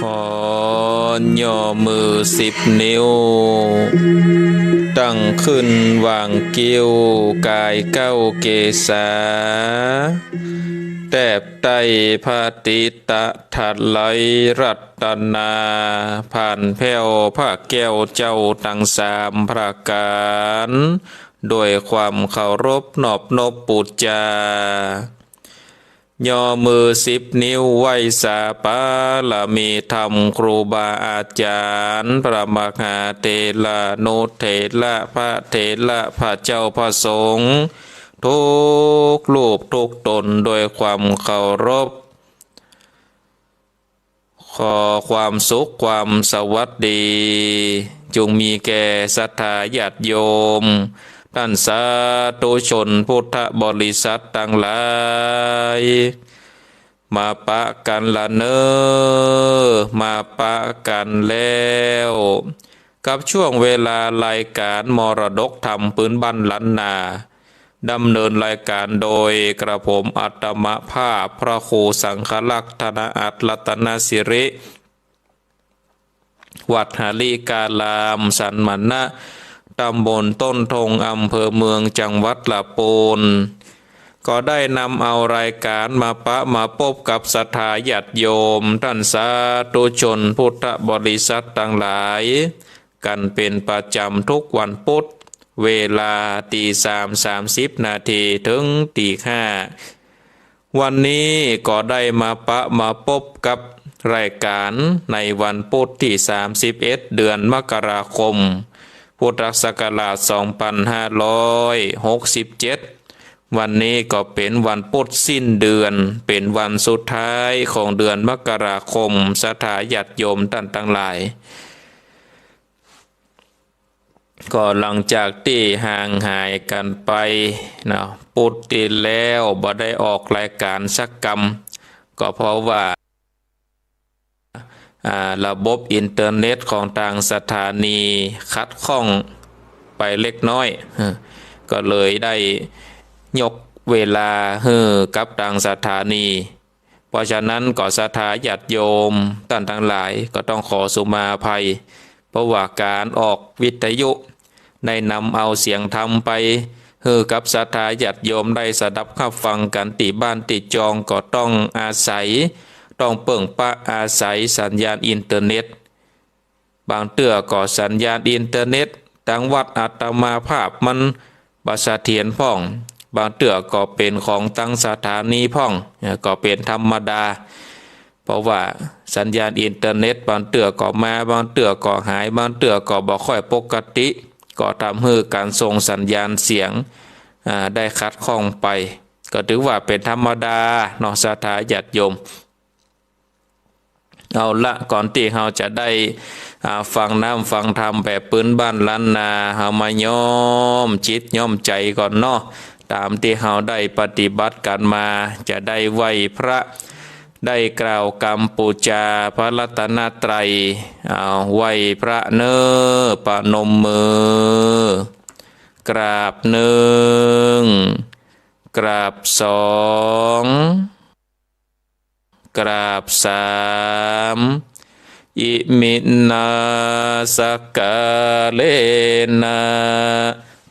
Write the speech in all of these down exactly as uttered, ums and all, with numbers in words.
ขอย่อมือสิบนิ้ว ตั้งขึ้นวางกิ้ว กายเก้าเกศา แตบไต้พระติตะถลายรัตนา ผ่านแผ้วพระแก้วเจ้าตังสามประก๋าน โดยความเคารพนอบนบปู๋จา ย่อมือสิบนิ้วไหว้สาปารมีธรรมครูบาอาจ๋ารย์ พระมหาเถรานุเถระ พระเถระ พระเจ้าพระสงฆ์ ทุกรูปทุกต๋น โดยความเคารพ ขอความสุขความสวัสดี จุ่งมีแก่ศรัทธาญาติโยม ต้านสาธุชนพุทธบริษัทตังหลาย มาปะกั๋นละเน่อ มาปะกั๋นแล้ว กับช่วงเวลารายก๋านมรดกธรรมปื้นบ้านล้านนา ดำเนินรายก๋านโดยกระผมอาตมาภาพพระครูสังฆรักษ์ ธนอัตถ์ รัตนสิริ วัดหริการาม สันมณะ ตำบลต้นทง อำเภอเมือง จังหวัดลำปูน ก็ได้นำเอารายก๋านมาปะมาปบกับศรัทธาญาติโยม ต้านสาธุชนพุทธบริษัทตังหลาย กั๋นเป๋นประจ๋ำทุกวันปุ๊ด เวลาตี๋สามสามสิบนาทีเถิงตี๋ห้า วันนี้ก็ได้มาปะมาปบกับรายก๋านในวันปุ๊ดตี้สามสิบเอ็ด เดือนมกราคม พุทธศักราชสองปันห้าร้อยหกสิบเจ็ด วันนี้ก็เป๋นวันปุ๊ดสิ้นเดือน เป๋นวันสุดท้ายของเดือนมกราคม ศรัทธาญาติโยมต้านตังหลาย ก็หลังจากตี้ห่างหายกั๋นไปเนาะ ปุ๊ดตี้แล้วบ่ได้ออกรายก๋านสักกำ ก็เพราะว่า อ่า ระบบอินเทอร์เน็ตของตางสถานีขัดข้องไปเล็กน้อย เออ ก็เลยได้ยกเวลาหื้อกับตางสถานี เพราะฉะนั้นก็ศรัทธาญาติโยมต้านตังหลายก็ต้องขอสุมาอภัย เพราะว่าก๋านออกวิทยุได้นำเอาเสียงธรรมไปหื้อกับศรัทธาญาติโยมได้สดับฮับฟังกั๋นตี้บ้านตี้จอง ก็ต้องอาศัย ต้องเปิ้งปะอาศัยสัญญาณอินเทอร์เน็ต บางเตื้อก็สัญญาณอินเทอร์เน็ตตางวัดอาตมาภาพมันบ่เสถียรพ่อง บางเตื้อก็เป๋นของตางสถานีพ่อง เอ่อ ก็เป๋นธรรมดา เพราะว่าสัญญาณอินเทอร์เน็ตบางเตื้อก็มา บางเตื้อก็หาย บางเตื้อก็บ่ค่อยปกติ ก็ทำหื้อก๋านส่งสัญญาณเสียง อ่า ได้ขัดข้องไป ก็ถือว่าเป๋นธรรมดาเนาะ ศรัทธาญาติโยม เอาละ ก่อนตี้เฮาจะได้ อ่า ฟังน้ำฟังธรรมแบบปื้นบ้านล้านนา เฮามาย้อมจิตย้อมใจ๋ก่อนเนาะ ต๋ามตี้เฮาได้ปฏิบัติกั๋นมา จะได้ไหว้พระ ได้กล่าวกำปู๋จาพระรัตนตรัย เอา ไหว้พระเน่อ ประนมมือ กราบหนึ่ง กราบสอง กราบสาม อิมินา สักการะนะ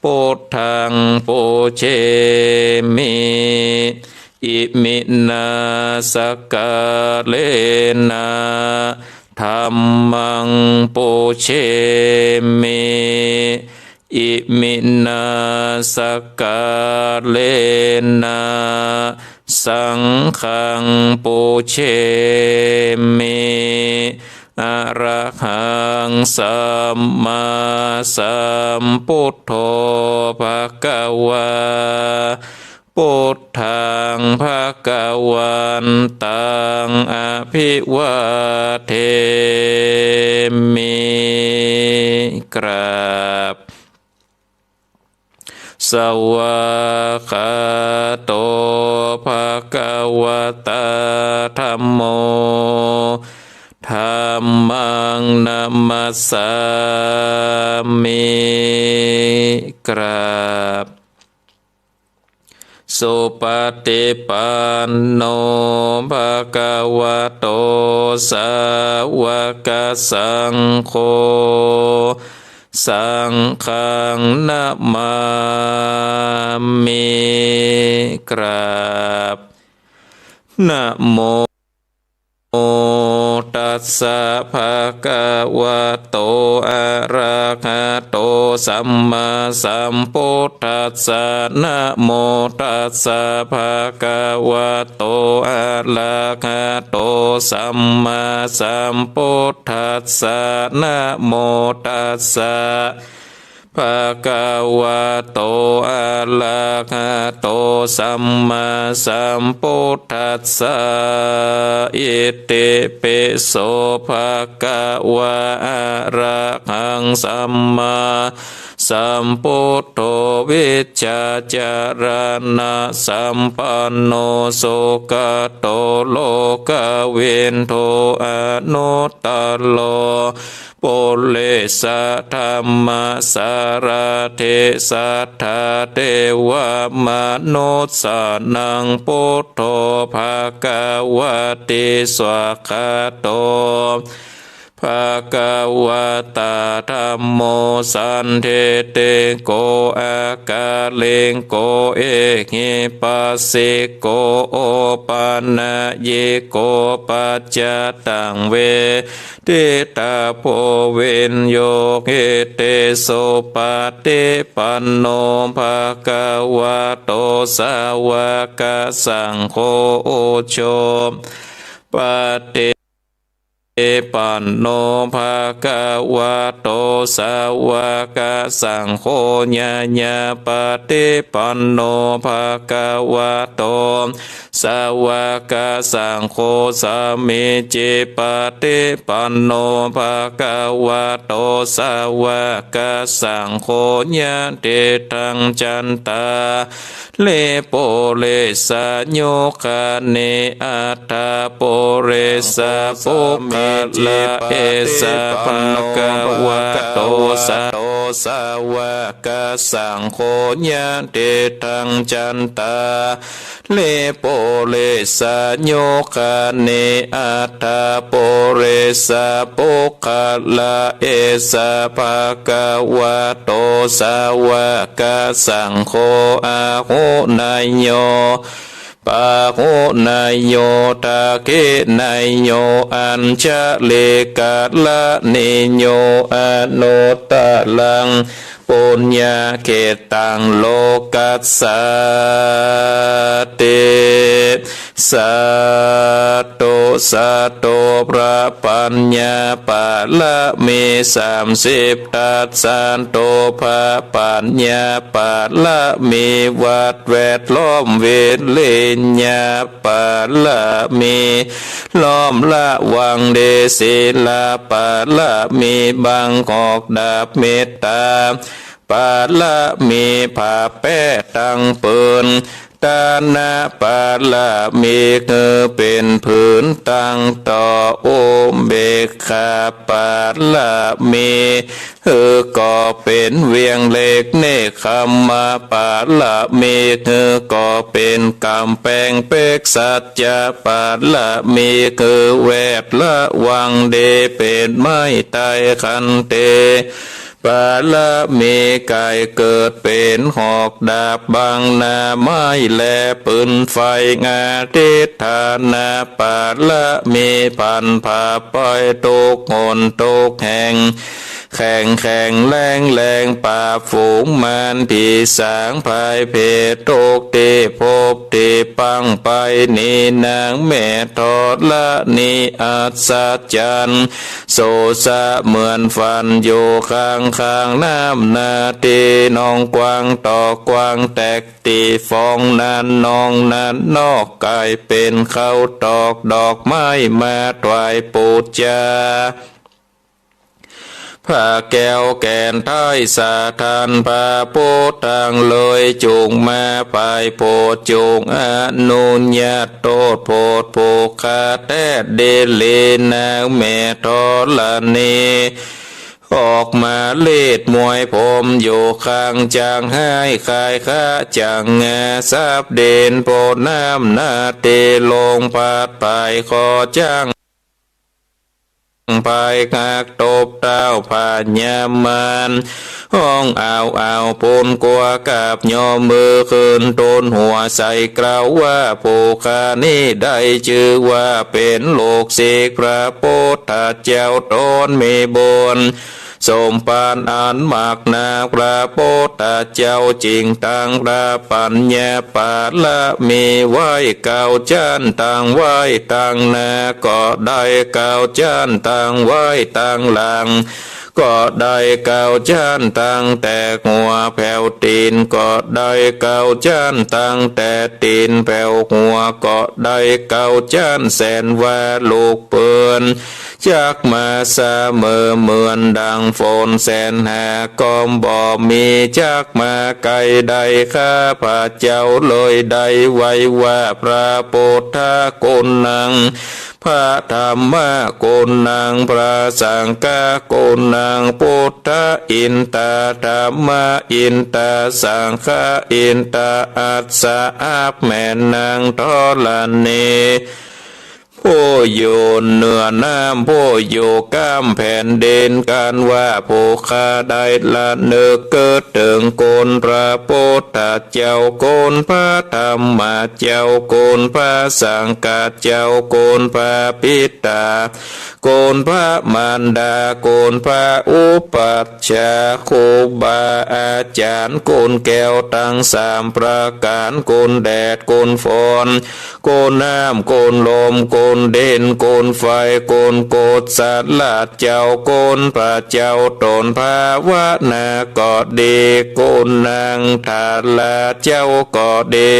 ปุทธัง ปูเชมิ อิมินา สักการะนะ ธัมมัง ปูเชมิ อิมินา สักการะนะ สังฆัง ปูเชมิ อะระหัง สัมมาสัมพุทโธ ภะคะวา พุทธัง ภะคะวันตัง อะภิวาเทมิ กราบ สวากขาโต ภะคะวะตา ธัมโม ธัมมัง นะมัสสามิ กราบ สุปฏิปันโน ภะคะวะโต สาวกสังโฆ สังฆัง นะมามิ กราบ นะโม ตัสสะ ภะคะวะโต อะระหะโต สัมมาสัมพุทธัสสะ นะโมตัสสะ ภะคะวะโต อะระหะโต สัมมาสัมพุทธัสสะ นะโมตัสสะ ภะคะวะโต อะระหะโต สัมมาสัมพุทธัสสะ อิติปิโส ภะคะวา อะระหัง สัมมาสัมพุทโธ วิชชาจารณะสัมปันโน สุขะโต โลกวิทู อนุตตะโร ปุริสะธัมมะสารถิ สัทธาเทวะมนุสสานัง พุทโธ ภะคะวะติ สวากขาโต ภะคะวะตา ธัมโม สันทิฏฐิโก อะกาลิโก เอหิปัสสิโก โอปะนะยิโก ปัจจะตัง เว ทิตาโพ วินยูหิติ สุปะติปันโน ภะคะวะโต สาวกสังโฆ อุจุปะติปันโน ภะคะวะโต สาวกสังโฆ ญาญาปะติปันโน ภะคะวะโต สาวกสังโฆ สามีจิปะติปันโน ภะคะวะโต สาวกสังโฆ ยะติทัง จัตตาริ ปุริสายุคานิ อัตถะ ปุริสะปุคคละ เอสะ ภะคะวะโต สะ สาวกสังโฆ ยะติทัง จัตตาริ ปุริสายุคานิ อัตถะ ปุริสะปุคคละ เอสะ ภะคะวะโต สาวกสังโฆ อาหุเนยโย ปาหุเนยโย ทักขิเนยโย อัญชลีกะระณีโย อนุตตะรัง ปุญญาเขตตัง โลกัสสาติ สาธุ สาธุ พระปัญญาปารมีสามสิบทัศน์ สาธุ พระปัญญาปารมี วัดแวดล้อมวิริยะปารมี ล้อมระวังดี ศีลปารมี บังหอกดาบเมตตา ปารมี ผ้าแป้ตังปืน ทานปารมี หื้อเป๋นผืนตังต่อ อุเบกขาปารมี หื้อก่อเป๋นเวียงเหล็ก เนกขัมมปารมี หื้อก่อเป๋นก๋ำแปงเป๊ก สัจจะปารมี หื้อแวดระวังดี เป๋นไม้ไตร ขันติ ปารมี ก๋ายเกิดเป๋นหอกดาบบังหน้าไม้แลปืนไฟ อธิฏฐานปารมี ผันผ้าป่อยทุกหนทุกแห่ง แข็งแข็งแรงแรงปราบฝูงมารผีสาง ภัยเพศทุกข์ตี้พบตี้ปางไป นี้นางแม่ธรณีอัศจรรย์ โสสะเหมือนฝันอยู่ข้างๆ น้ำนาตี้ นองกว้างตอกกว้างแตกตี้ฟองนั้น นองนั้นนอก ก๋ายเป๋นข้าวตอกดอกไม้มาถวายปู๋จา พระแก้วแก่นไท้สถาน พระโพธิ์ตังเลยจุ่งมา ไปโผดจุ่งอนุญาต โต้ษโผดผู้ข้าแต๊ดีหลี นางแม่ธรณี ออกมาลีดมวยผมอยู่ข้าง จักฮ้ายคายค้าจักงา สับดินโพน้ำนาตี้ ลงพัดไปขอจั้ง ไปหักตบเท้าพญามาร ฮ้องอ้าวอ้าวปูนกั๋ว กราบยอมมือขึ้น ทูลหัวใส่เกล้าว่า ผู้ข้านี้ได้จื้อว่าเป๋นลูกศิษย์พระโพธิเจ้า ต๋นมีบุญสมภารอันมากนัก พระโพธิเจ้าจึงตั้งพระปัญญา ปารมีไว้เก้าจั้น ตั้งไว้ตังหน้าก็ได้เก้าจั้น ตั้งไว้ตังหลังก็ได้เก้าจั้น ตั้งแต่หัวแผวตี๋นก็ได้เก้าจั้น ตั้งแต่ตี๋นแผวหัวก็ได้เก้าจั้น แสนว่าลูกเปิ้น จักมาเสมอเหมือนดังฝน แสนหาก็บ่มี จักมาไกลได้ ข้าพระเจ้าเลยได้ไหว้ว่า พระพุทธะกุณัง พระธัมมะกุณัง พระสังฆะกุณัง พุทธะอินทะ ธัมมะอินทะ สังฆะอินทะ อัสสะ อักแม่นางธรณี ผู้อยู่เหนือน้ำ ผู้อยู่ก้ามแผ่นดิน กันว่าผู้ข้าได้ระลึกเกิดเถิงคุณพระพุทธเจ้า คุณพระธัมมะเจ้า คุณพระสังฆะเจ้า คุณพระบิดา คุณพระมารดา คุณพระอุปัชฌาย์ ครูบาอาจ๋ารย์ คุณแก้วตังสามประก๋าน คุณแดด คุณฝน คุณน้ำ คุณลม คุณดิน คุณไฟ คุณกุศลเจ้า คุณพระเจ้าต๋นภาวนาก็ดี คุณนางธาราเจ้าก็ดี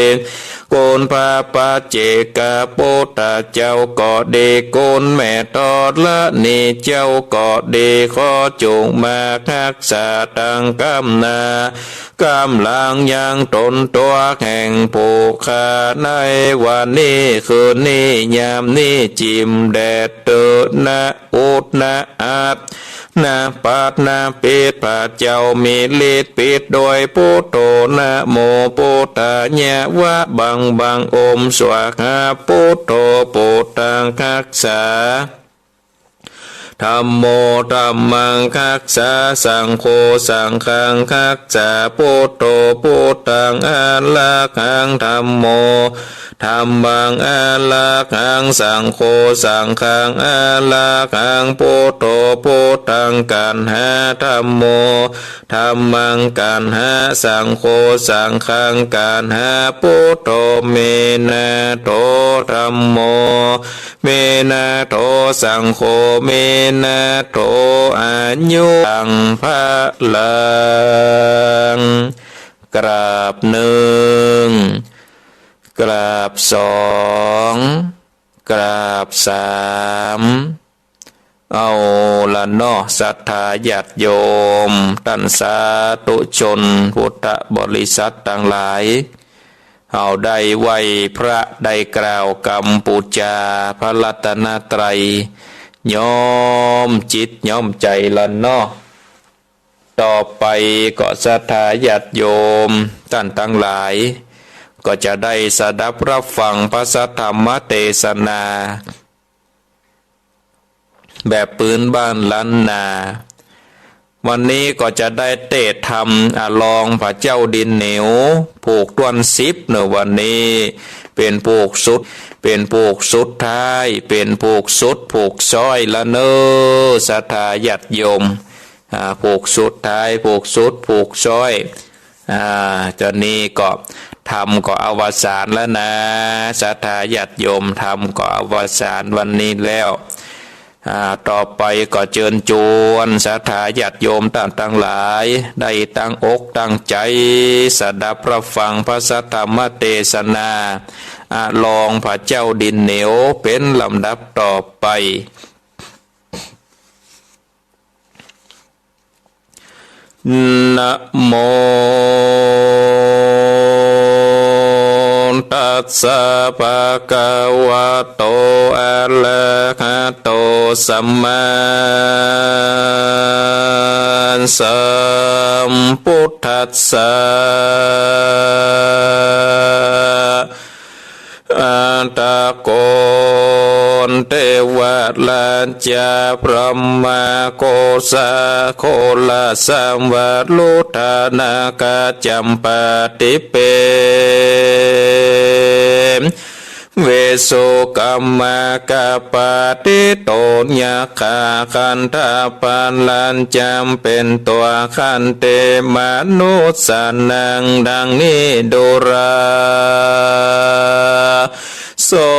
คุณพระปัจเจกพุทธเจ้าก็ดี คุณแม่ธรณีเจ้าก็ดี ขอจุ่งมาฮักษาตังก้ำหน้า ก้ำหลังยังต๋นตั๋วแห่งผู้ข้าในวันนี้คืนนี้ยามนี้ จิ่มแดดเต๊อะนะ อุดนะ อัดนะ ปัดนะ ปิด พระเจ้ามีฤทธิ์ปิดโดยพุทโธ นะโมพุทธายะ วะบังบัง โอมสวาหา พุทโธ พุทธังฮักษา ธัมโม ธัมมังฮักษา สังโฆ สังฆังฮักษา พุทโธ พุทธังอารักขัง ธัมโม ธัมมังอารักขัง สังโฆ สังฆังอารักขัง พุทโธ พุทธังกัณหา ธัมโม ธัมมังกัณหา สังโฆ สังฆังกัณหา พุทโธ เมนะโถ ธัมโม เมนะโถ สังโฆ เมนะโถ อายุตังพะลัง กราบหนึ่ง กราบสอง กราบสาม เอาละเนาะ ศรัทธาญาติโยม ต้านสาธุชนพุทธบริษัทตังหลาย เฮาได้ไหว้พระ ได้กล่าวกำปู๋จาพระรัตนตรัย ย้อมจิตย้อมใจ๋ละเนาะ ต่อไปก็ศรัทธาญาติโยมต้านตังหลาย ก็จะได้สดับรับฟังพระสัทธรรมเตสนา แบบปื้นบ้านล้านนา วันนี้ก็จะได้เตสน์ธรรมอะลองผาเจ้าดินเหนียว ผูกต้วนสิบเนาะ วันนี้เป๋นผูกสุด เป๋นผูกสุดท้าย เป๋นผูกสุด ผูกซ้อยละเนาะ ศรัทธาญาติโยม อ่า ผูกสุดท้าย ผูกสุด ผูกซ้อย อ่า ต๋อนนี้ก็ธรรมก็อวสานแล้วนะ ศรัทธาญาติโยม ธรรมก็อวสานวันนี้แล้ว อ่า ต่อไปก็เจิญจวนศรัทธาญาติโยมต้านตังหลาย ได้ตั้งอกตั้งใจ๋สดับรับฟังพระสัทธรรมเตสนา อ่า ลองพระเจ้าดินเหนียวเป๋นลำดับต่อไป นะโม ตัสสะ ภะคะวะโต อะระหะโต สัมมาสัมพุทธัสสะ อัฏฐะโก เตวะราชา พรหมาโกสา โคราสวะ รุทธานาคา จัมปา ติเป เวสสุ กัมมะ กะปาติโต ยักขา คันธปาลัญจัม เป๋นตั๋ว ขันติ มนุสสานัง ดังนี้ดูรา สา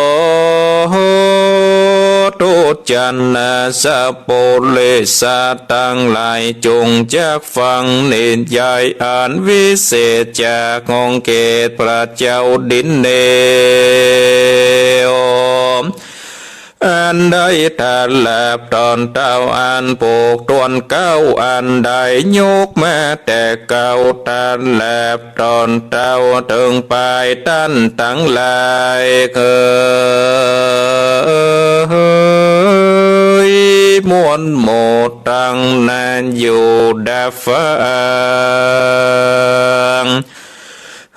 ธุ จนะสัปปุริสะตังหลาย จงจักฟังนิยายอันวิเศษจากของเกศพระเจ้าดินเหนียว อันได้ตรัสต๋อนเต้าอันผูกถ้วนเก๊าอันได้ยกมาแต่เก๊า ตรัสต๋อนเต้าเถิงปายต้านตังหลาย เกยมวลหมู่ตังนาอยู่ดาฟัง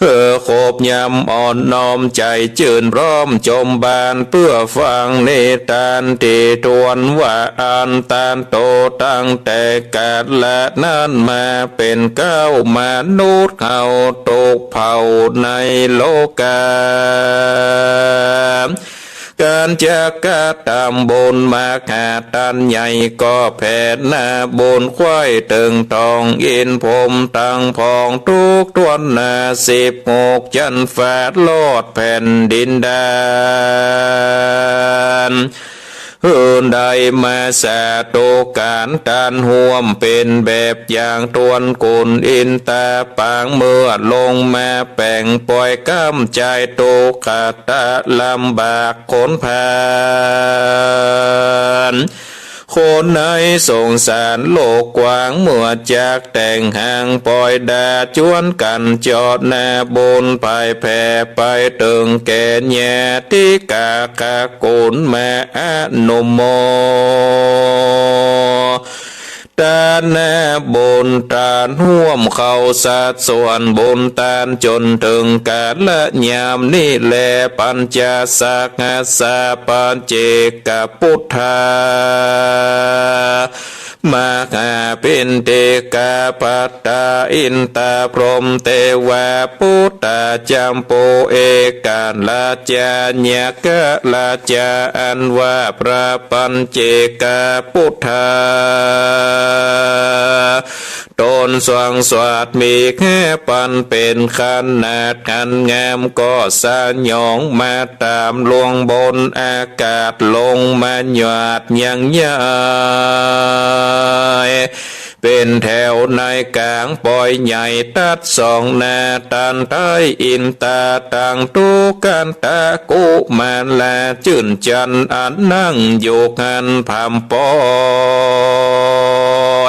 หื้อครบยามอ่อนน้อมใจ๋จื้นพร้อมจมบาน เปื้อฟังนิทานตี้ถ้วนว่าอันตันโตตั้งแต่กาละนั้นมาเป๋นเก๊ามนุษย์เฮาตุ๊กเผ่าในโลกา ก๋านจักกระตำบุญมหาทานใหญ่ก็แผ่นาบุญไขว้เถิงทองอินทร์พรหมตังผองตุ๊กถ้วนนาสิบหกจั๊นฟ้าลอดแผ่นดินดาน หื้อได้มาสาธุก๋านต้านฮ่วมเป๋นแบบอย่างถ้วนกุณอินตาปางเมื่อลงมาแป๋งป่อยก้ำจายตุ๊กขะตะลำบากขนพาล คนในสงสารโลกกว้างเมื่อจักแต่งหางป่อยดาจวนกั๋นเจาะนาบุญผายแผ่ไปเถิงแก่ญาติกาขะกู๋นมาอนุโม ตานาบุญต้านฮ่วมเข้าสัดส่วนบุญต้านจ๋นเถิงกาละยามนี้แล ปัญจสักหัสสะปัจเจกปุทธา มหาปิณฑิกาภัททา อินตาพรหมเตวาปุตตาจัมปูเอกราชา ยักขราชา อันว่าพระปัญเจกปุทธา ต๋นทรงสวัสดีแห่ปันเป๋นขนาดอันงามก็สยองมาต๋ามลวงบนอากาศลงมาหยาดยังยาย เป๋นแถวในก๋างป่อยใหญ่ตัดสองนา ต้านไท้อินตาตังตุ๊กขันตะกุมารลา จื้นจันอันนั่งอยู่หั้นผำป่อ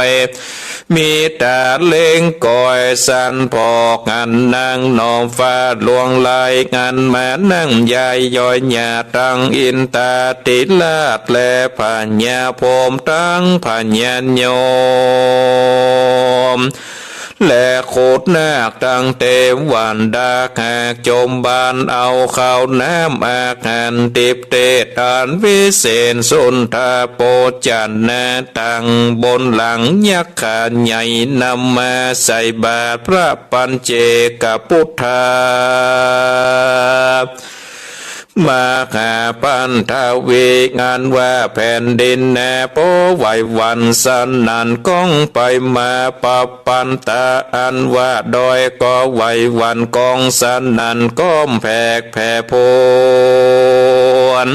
ย มีต๋าเล็งก๋อยสันผอกหันนางหนอมฟ้าลวงไหลหันมานั่งยายย้อยหยาดตังอินตาธิราชและพญาพรหมตังพญาโยม และขุดนาคตังเตวันดาหากจมบานเอาข้าวน้ำอาหารทิพย์เทศอันวิเศษสุนทาโภชนาตังบนหลังยักขาใหญ่นำมาใส่บาตรพระปัญเจกปุทธา มหาปัณฑวี อันว่าแผ่นดินแน่ ปอไหว้หวั่นสนั่นก้องไปมา ปปัณฑะ อันว่าดอยก็ไหว้หวั่นก้องสนั่นก้อมแผกแผ่โพน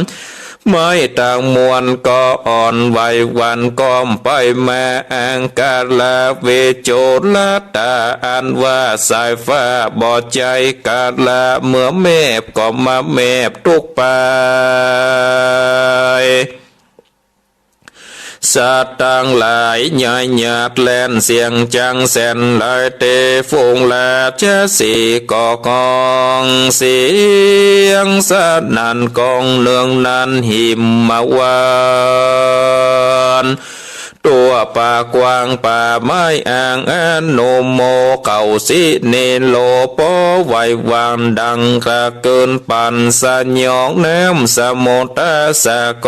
ไม้ตังมวลก็อ่อนไหว้หวั่นก้อมไปมา อังคาระ เวโจ ละตา อันว่าสายฟ้าบ่ใจ้กาละ เมื่อแมบก็มาแมบทุกปาย สัตว์ตังหลายใหญ่หยาดแล่นเสียงจังแสนหลาย เตฝูงราชสีห์ก็ฮ้องเสียงสนั่นก้องเนืองนันหิมมะวาน ทั่วป่ากว้างป่าไม้อ่างอโนโม เขาสิเนโร ปอไหว้หวั่นดังกระเกินปั่น สยองน้ำสมุทรสาค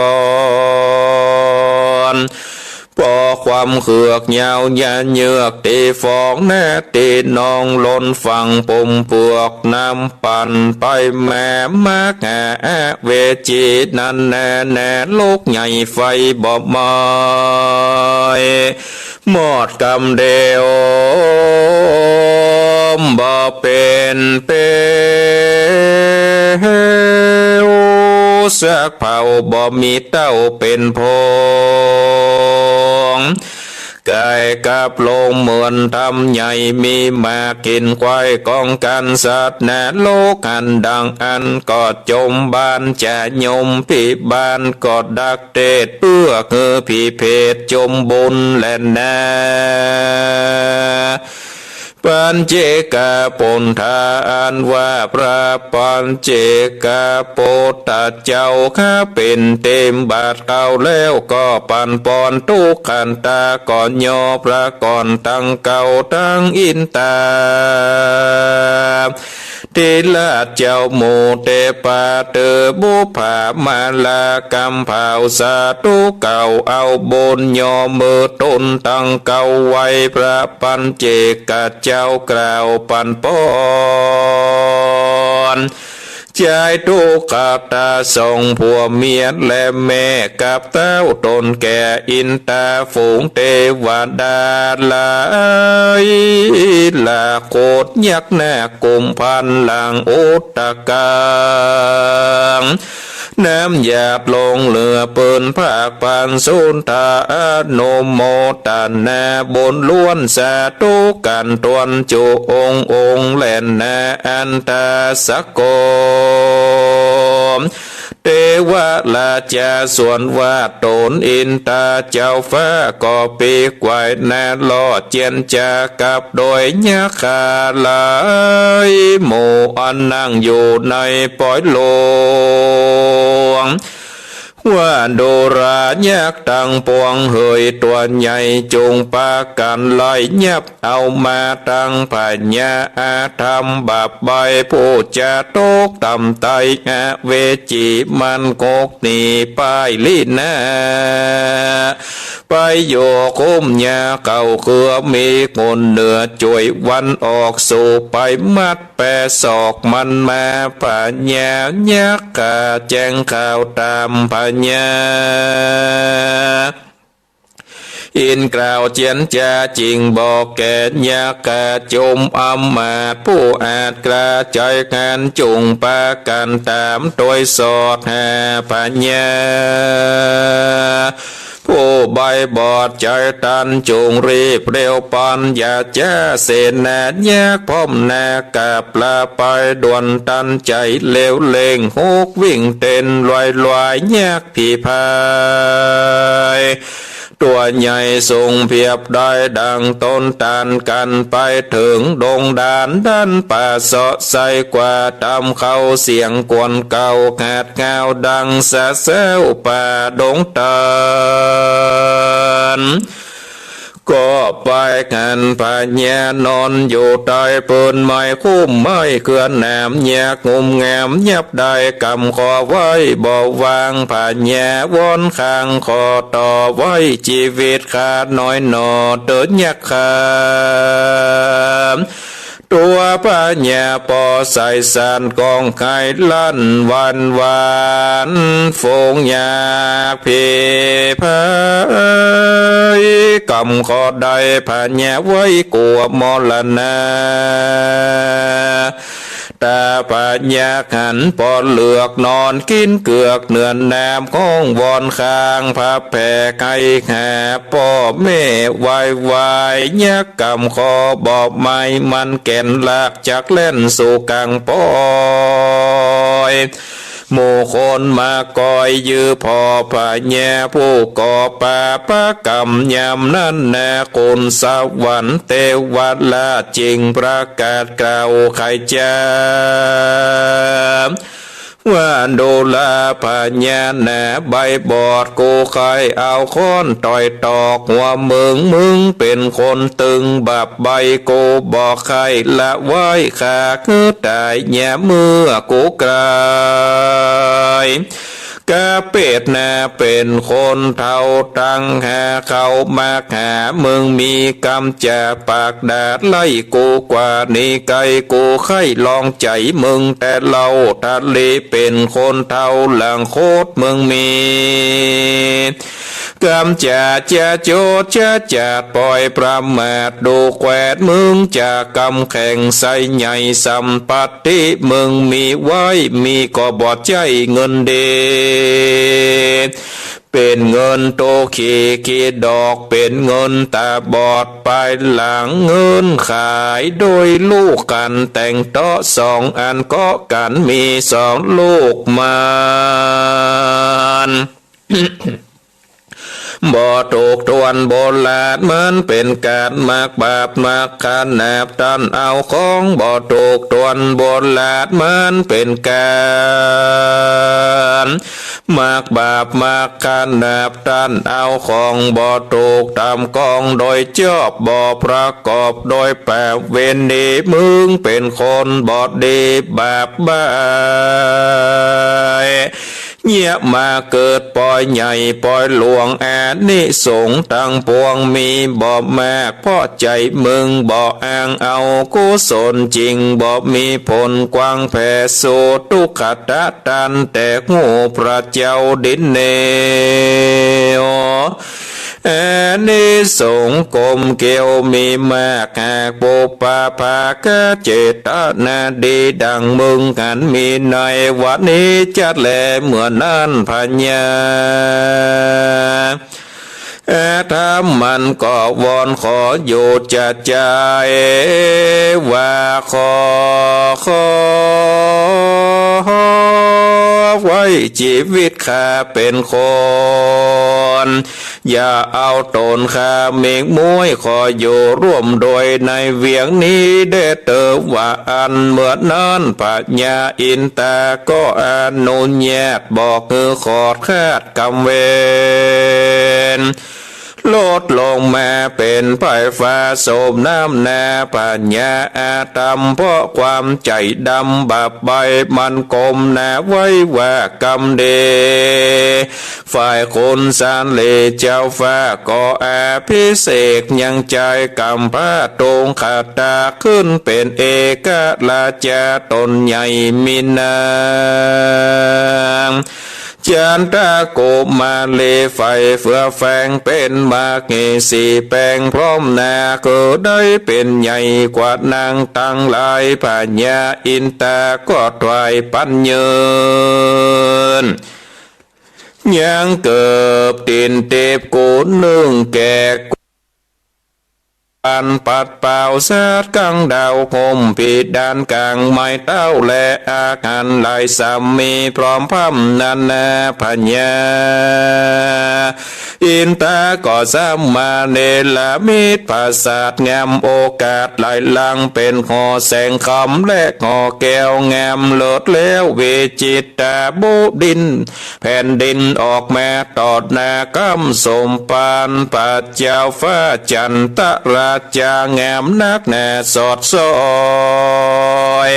ร ปอความเหือกยาวยะเยือก ตี้ฟองนาตี้นองล้นฝั่ง ปมเปือกน้ำปั่นไปมา มหาอเวจีนั้นแน่ นรกใหญ่ไฟบ่ไหม้ มอดกำเดียวบ่เป๋นเปลว สักเผ่าบ่มีเต้าเป๋นพอง ก๋ายกับลงเหมือนถ้ำใหญ่ มีหมากกิ๋นควายกองกั๋น สัตว์นรกหั้นดังอั้นก็จมบาน จะยมพิบาลก็ดักเตศ เปื้อหื้อผีเผตจมบุญแลนา ปัญเจกปุฏฐา อันว่าพระปัญเจกปุตตะเจ้าข้า เป๋นเตมบาทเก่าแล้วก็ปั๋นปอนตุ๊กขันตา ก็ยอพระก่อนตังเก่าตังอินตา ทิราชเจ้าหมู่เตปา เตอบุพผามาลา กำเผาสาธุเก่า เอาบุญยอมือตนตังเก่า ไหว้พระปัญเจกเจ้ากล่าวปั๋นปอน ใจ๊ตุ๊กตาสองผัวเมียและแม่กับเต้าต๋นแก่ อินตาฝูงเตวดาหลาย ลาโคตยักษ์นาคกุมภัณฑ์หลังอุตตะกัง น้ำหยาดลงเหลือเปิ้นภาคปันสุนทาอนุโมตนาบุญล้วนสาธุกั๋นตวนจุองค์องค์แลนา อันตาสะโก เตวราชาส่วนว่าต๋นอินตาเจ้าฟ้าก็ปีกไหว้นาลอดเจียนจากับโดยยักขาหลายหมู่อันนั่งอยู่ในปอยหลวง ว่าดูรายักษ์ตังปวงเหยตั๋วใหญ่จุ่งปากั๋นไล่ยับ เอามาตังพญาอาธรรมบาปใบ้ ผู้จะตกต่ำใต้อเวจีมันกกหนีป้ายลีนา ไปอยู่คุ้มยาเก่าเครือมีคนเหนือจ่วยวันออกสู่ไปมัดแปศอกมันมาพญายักษ์ข้าแจ้งข่าวต๋ามพญา อินกล่าวเจียนจาจิ่งบอกแก่ยักษ์ข้าจุมอำมาตย์ผู้อาจกล้าใจ๊งานจุ่งปากั๋นต๋ามตวยสอดหาพญา ผู้ใบ้บอดใจ๊ตันจุ่งรีบเร็วปัญญาจ้าเสนายักษ์พร้อมนากับลาไปด่วนตันใจ๋เร็วเร่งฮุกวิ่งเต้นลอยลอยยักษ์ ผีพาย ตั๋วใหญ่สูงเพียบได้ดังต้นตาลกั๋นไปเถิงดงดานด้านป่าเซาะไส้กว่าต๋ามเข้าเสียงกวนเก่าขาดเงาดังสะแซวป่าดงตาล ก็ไปหันพญานอนอยู่ใต้เปิ้นไม้คุ้มไม้เครือหนามยักษ์งุ่มงามยับได้กำคอไว้บ่วางพญาวอนข้างขอต่อไว้จีวิตข้าน้อยหน่อเต๋อยักษ์ข้า ตั๋วพญาปอใสสั่นก้องไห้ลั่นหวั่นหวั่น ฝูงยักษ์ผีพรายกำก็ได้พญาไว้กั๋วมรณะ ต๋าพญาหันปอเลือกนอนกิ๋นเกือกเนื้อน้ำของวอนข้าง พระแผ่ไข้หาป้อแม่วายวาย ยักษ์กำก็บ่ไม้มันแก่นลากจักแล่นสู่กลางปอย หมู่คนมาก้อยยื้อผ่อพญาผู้ก่อปาปกรรมยามนั้นนา คุณสวรรค์เตวราชจึงประกาศกล่าวไขจา ว่าดูราพญานาใบบอด กูใค่เอาค้อนต่อยตอกหัวมึง มึงเป๋นคนตึงบาปใบ กูบ่ใค่ละไว้ฆ่าหื้อต๋าย ยามเมื่อกูกลาย กะเปรตนาเป๋นคนเฒ่า ตังหาเข้ามาหามึง มีกำจ๋าปากดาไล่กูกว่านี้ไกล กูใค่ลองใจ๋มึงแต่เล่า ทะเลเป๋นคนเฒ่า หลังโคตรมึงมี กำจ๋าจะโจดจะจาด ปล่อยประมาทดูแควน มึงจะกำแข็งใส่ใหญ่ สัมปัตติมึงมีไว้ มีก็บ่ใจ้เงินดี เป๋นเงินโตขีขีดดอก เป๋นเงินต๋าบอดปายหลัง เงินขายโดยลูกกั๋น แต่งเต๊าะสองอันเกาะกั๋น มีสองลูกมัน บ่ถูกถ้วนโบราณ มันเป๋นก๋านมักบาปมักขนาบ ต้านเอาของบ่ถูกถ้วนโบราณ มันเป๋นก๋านมักบาปมักขนาบ ต้านเอาของบ่ถูกต๋ามกองโดยจอบ บ่ประกอบโดยประเวณี มึงเป๋นคนบ่ดีบาปบ้าย เยียะมาเกิดปอยใหญ่ปอยหลวง อานิสงส์ตังปวงมีบ่มาก เพราะใจ๋มึงบ่อ้างเอากุศลจริง บ่มีผลกว้างแผ่สู่ทุกขะตะตัน แต่ฮู้พระเจ้าดินเนว อานิสงส์กลมเกลียวมีมาก หากปุปผากะเจตนาดี ดังมึงหันมีในวันนี้จัดแล เมื่อนั้นพญาอาธรรมมันก็วอนขออยู่จะใจ๋ว่าขอ ขอไว้จีวิตข้าเป๋นคน อย่าเอาต๋นข้ามิกม้วย ขออยู่ร่วมโดยในเวียงนี้แด่เตอ ว่าอั้น เมื่อนั้นพญาอินตาก็อนุญาต บอกหื้อขอดคาดกรรมเวร ลดลงมาเป๋นไพฟ้าโสมน้ำนา พญาอาธรรมเพราะความใจ๋ดำบาปใบมันกลมนาไว้ว่ากรรมดี ฝ่ายขุนสาลีเจ้าฟ้าก็อภิเษกยังจายก๋ำพระตุงขตา ขึ้นเป๋นเอกราชาต๋นใหญ่มีนาง จันทกุมารีใฝ่เฟือแฝงเป๋นมเหสีแป๋งพร้อมนา คือได้เป๋นใหญ่กว่านางตังหลาย พญาอินตาก็ถวายปัญญา ยังเกิบตี๋นเต็บกูนึ่งแก่ อันปัดเป่าสาดกังดาวห่มผีดานก๋างไม้เต๊า และอาหารหลายสามมีพร้อมพร่ำนานา พญาอินตาก็สามารถเนรมิตปราสาทงามโอกาสหลายหลัง เป๋นหอแสงคำและหอแก้วงามเลิศแล้ว วิจิตราบุดิน แผ่นดินออกมาต่อหน้า กำสมปันพระเจ้าฟ้าจันทรา จ๋างามนักหนาสอดซ้อย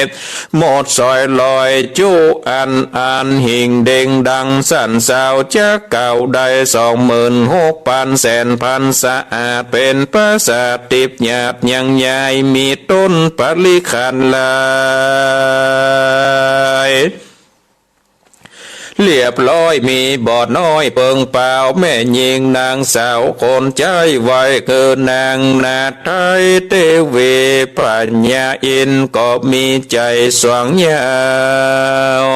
หมดสอยลอยจุอันอัน หิ่งเด่งดังสันสาว จักเก่าได้สองหมื่นหกปันแสนพันสะอาด เป๋นปราสาทติบหยาดยังยาย มีต้นปริขารหลาย เรียบร้อย มีบ่อน้อยเปิงเปล่า แม่ญิงนางสาวคนใจ๊ไหว้ คือนางนาไทยเตวี พญาอินทร์ก็มีใจ๋สวงยาว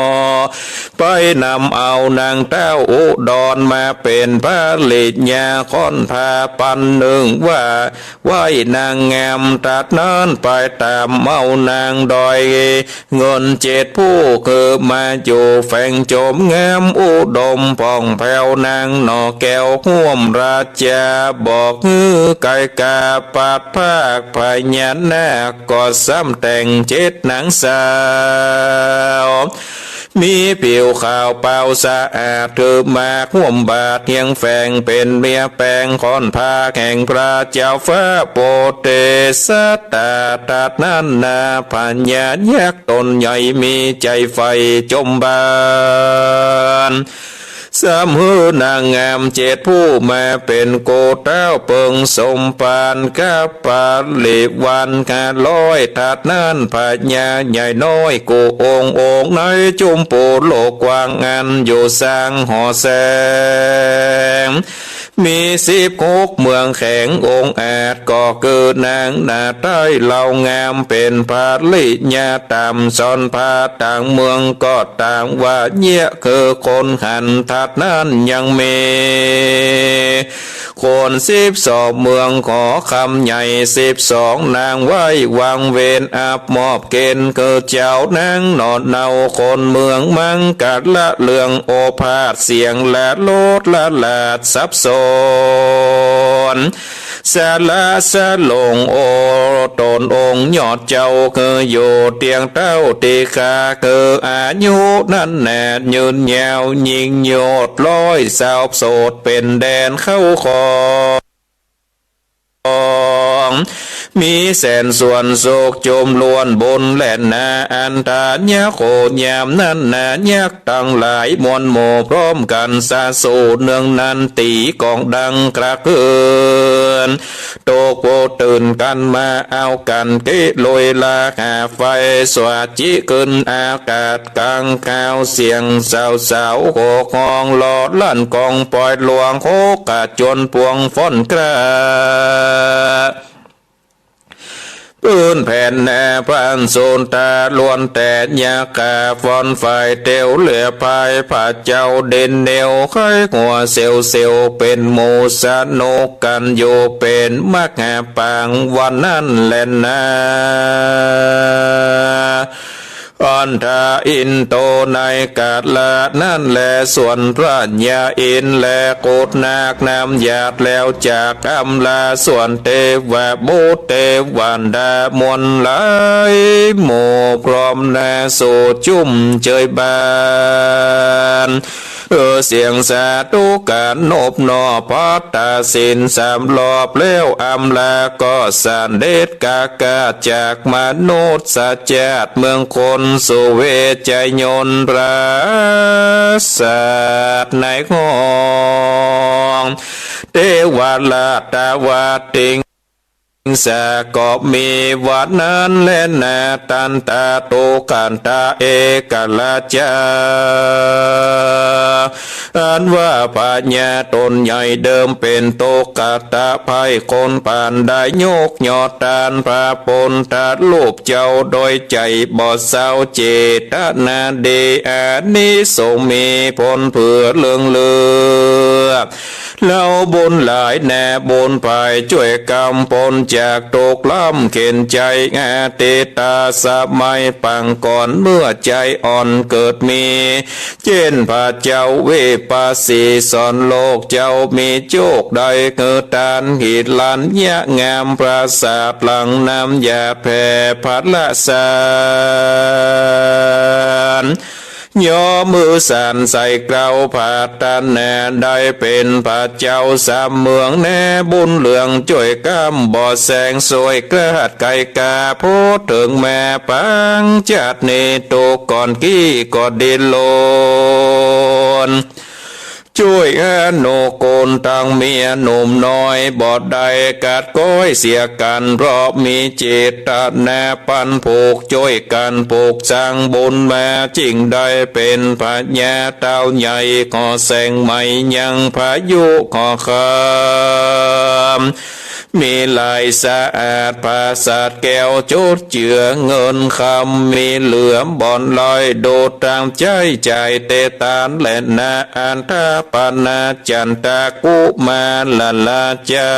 ไปนำเอานางแต้วอุดรมาเป๋นภริยา ค่อนพาปันนึ่งว่า ไหว้นางงาม ตัดนั้นไปต๋ามเอานางดอยเงินเจ็ดผู้ คือมาอยู่แฝงโจมงามอุดมผ่องแผ้ว นางหน่อแก้วฮ่วมราชา บอกหื้อไก่กาปัดภาค พญานาคก็ซ้ำแต่งเจ็ดนางสาว มีผิวขาวเปล่าสะอาด ถือหมากฮ่วมบาตรเฮียงแฝง เป๋นเมียแปงค่อนพาแห่งพระเจ้าฟ้าโปเตสตา ตัดนั้นนาพญายักษ์ต๋นใหญ่ มีใจ๋ใฝ่จมบาน ซ้ำหื้อนางงามเจ็ดผู้มาเป๋นกู้เต้า เปิงสมภารกับปริวารห้าร้อย ตัดนั้นพญาใหญ่น้อยกู้องค์ องค์ในจุมปูโลกกว้างอัน อยู่สร้างหอแสง มีสิบหกเมืองแขวงองอาจ ก็คือนางนาไทยเหล่างาม เป๋นภริยาต๋ามสอนพา ต่างเมืองก็ต่างว่าเยียะ คือคนหัน ตัดนั้นยังมีคนสิบสองเมือง หอคำใหญ่สิบสองนาง ไหว้วางเวรอับมอบเกณฑ์ คือเจ้านางหน่อเนา คนเมืองมังกละเรื่องโอภาส เสียงและโลดละหลาดสับสน สละสะหลงโอ ต๋นองค์ยอดเจ้า คืออยู่เตียงเต้าตี้ข้า คืออายุนั้นแหนยืนยาว ยิ่งโยดร้อยสาวโสด เป๋นแดนเข้าของ มีแสนส่วนสุขจุมล้วนบุญแลนา อันทายะโขยามนั้นนา ยักษ์ตังหลายมวลหมู่พร้อมกั๋นสะสู่ เนืองนั้นตี๋ก้องดังกระเฮือน ตกโปตื่นกั๋นมา เอากั๋นเกะลุยลาหาไฟ สวาจิขึ้นอากาศก๋างคาว เสียงสาวๆ โห่ฮ้องหล่อลั่นก้อง ปอยหลวงโฮกะจวนปวงฟ้อนกล้า ปื้นแผ่นแนผ่านสูนตา ล้วนแต่ยักษ์ข้าฟ้อนฝ่ายเตียว เหลือภายพระเจ้าเด่นเดียว ใค่หัวเสียวๆ เป๋นหมู่สนุกกั๋นอยู่ เป๋นมักหาปางวันนั้นแลนา อันทาอินโตในกาละนั้นแล ส่วนพระยาอินทร์และกุดนาคน้ำหยาด แล้วจากอำลาส่วนเตวบุตรเตวดามวลหลายหมู่พร้อมนาสู่จุ่มเจยบาน เออ เสียงสาธุการนบนอบพัตตาศีลสามรอบแล้ว อำลาก็เสด็จกากาจากมนุษย์จาติเมืองคนสู่เวชยนต์ปราสาทในห้องเทวราชวาติง สาก็มีวันนั้นแลนา ตันตาตุกันตาเอกราชา อันว่าพญาต๋นใหญ่เดิมเป๋นตุกตะภัยคนผ่าน ได้ยกยอดตานพระปุณธรูปเจ้าโดยใจ๋บ่เศร้า เจตนาดี อานิสงส์มีผลเผื่อเลืองเลือ เล่าบุญหลายแน่บุญภายจ้วยกำปนจากทุกข์ล้ำเข็ญใจ๋ อดีตสมัยปางก่อนเมื่อใจ๋อ่อนเกิดมี เจ้นพระเจ้าวิปัสสีสอนโลกเจ้ามีโจคได้ คือตานหิรัญญะงามปราสาทหลังน้ำหยาดแผ่พระสาร ส ยอมหื้อสันใส่เกล้าผาดตะนา ได้เป๋นพระเจ้าสามเมืองแน่ บุญเหลืองจ้วยก๋ำบ่แสง สวยกล้าดไกล้กา พอเถิงแม่ปางจาตินี้ ตุ๊กข์ก่อนกี้ก็ดิ้นรน จ้วยอนุกูลตังเมียหนุ่มน้อย บ่ได้กัดก๊อยเสียกั๋น เพราะมีเจตนาปันผูก จ้วยกั๋นปลูกสร้างบุญมา จึงได้เป๋นพญาเต้าใหญ่ ก่อแสงไหมยังพายุก่อคำ มีลายสะอาดผาสาทแก้วจดเจือเงินคำ มีเหลือบ่อนลอย ดูดตามใจ๊จ่ายเตตานแลนา อันทปนาจันตากุมารราชา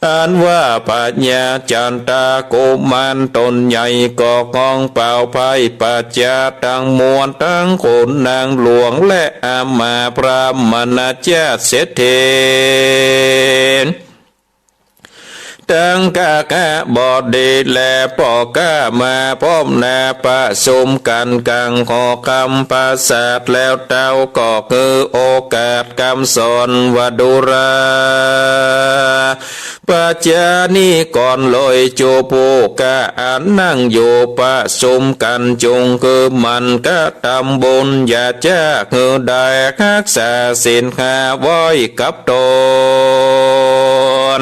อันว่าพญาจันตากุมารต๋นใหญ่ ก็ก้องเป่าไพร่ปัจจาตังมวล ตังขุนนางหลวง และอำมาตย์พราหมณเจ้าเศรษฐี ตังกขบดีและป้อก๊า มาพร้อมหน้าประชุมกั๋นก๋างหอคำปราสาท แล้วเต้าก็หื้อโอกาสกำสอนว่า ดูรา ประชานิกรเลย จุผู้ก๊าอันนั่งอยู่ประชุมกั๋น จงหื้อหมั่นกระทำบุญ อย่าจ๊าหื้อได้ฮักษาศีลห้าไว้กับต๋น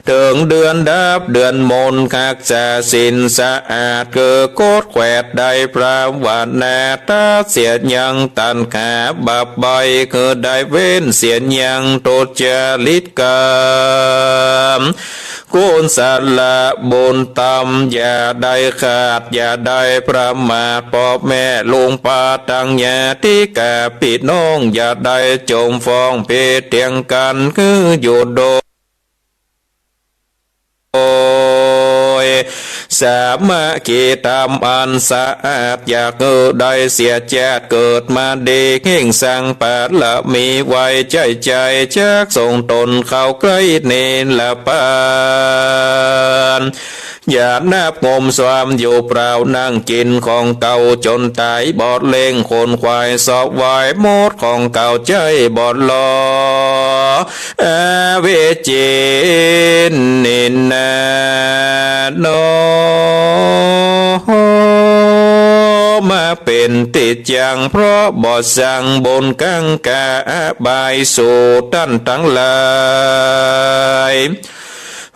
เถิงเดือนดับเดือนมน ฮักษาศีลสะอาด คือกฎแขวดได้ภาวนา ตัดเสียยังตัณหาบาปใบ้ คือได้เว้นเสียยังทุจริตกรรม กุศลบุญธรรม อย่าได้ขาด อย่าได้ประมาท ป้อแม่ลุงป้าตังญาติกาปี้น้อง อย่าได้จมฟ้องผิดเถียงกั๋น คืออยู่โดย โดยสามัคคีธรรมอันสะอาด อยากหื้อได้เสียจาติเกิดมาดี เฮ่งสร้างบารมีไว้ใจ๊ใจ๊ จักส่งต๋นเข้าใกล้นิรพาน อย่านับงมสวามอยู่เปล่า นั่งกิ๋นของเก่าจนต๋าย บ่เล็งขนขวายเสาะวาย หมดของเก่าใจ๊บ่หล่อ อวิชชินนินนาโน มาเป๋นตี้จั่ง เพราะบ่สร้างบุญกังกาอบายสูต้านตังหลาย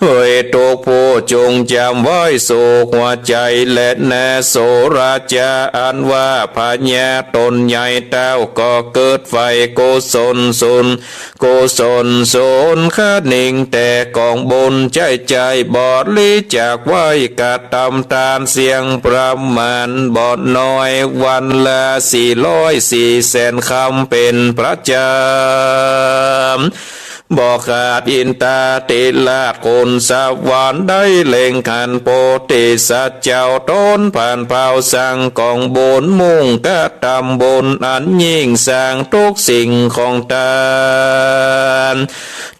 เฮยตุ๊กผู้จงจ๋ำไว้สู่หัวใจ๋แลนา สุราจาอันว่าพญาต๋นใหญ่เต้า ก็เกิดใฝ่กุศลสุน กุศลสุนคะนิงแต่ก๋องบุญใจ๊ใจ๊ บริจาคไว้กระทำตานเสี้ยงประมาณบ่น้อย วันละสี่ร้อยสี่แสนคำเป๋นประจ๋ำ บ่ขาด อินทาธิราชคนสวรรค์ได้เล็งหันโพธิสัตว์เจ้าต๋นผ่านเผ่า สร้างก๋องบุญมุ่งกระทำบุญอันยิ่ง สร้างทุกสิ่งของตาน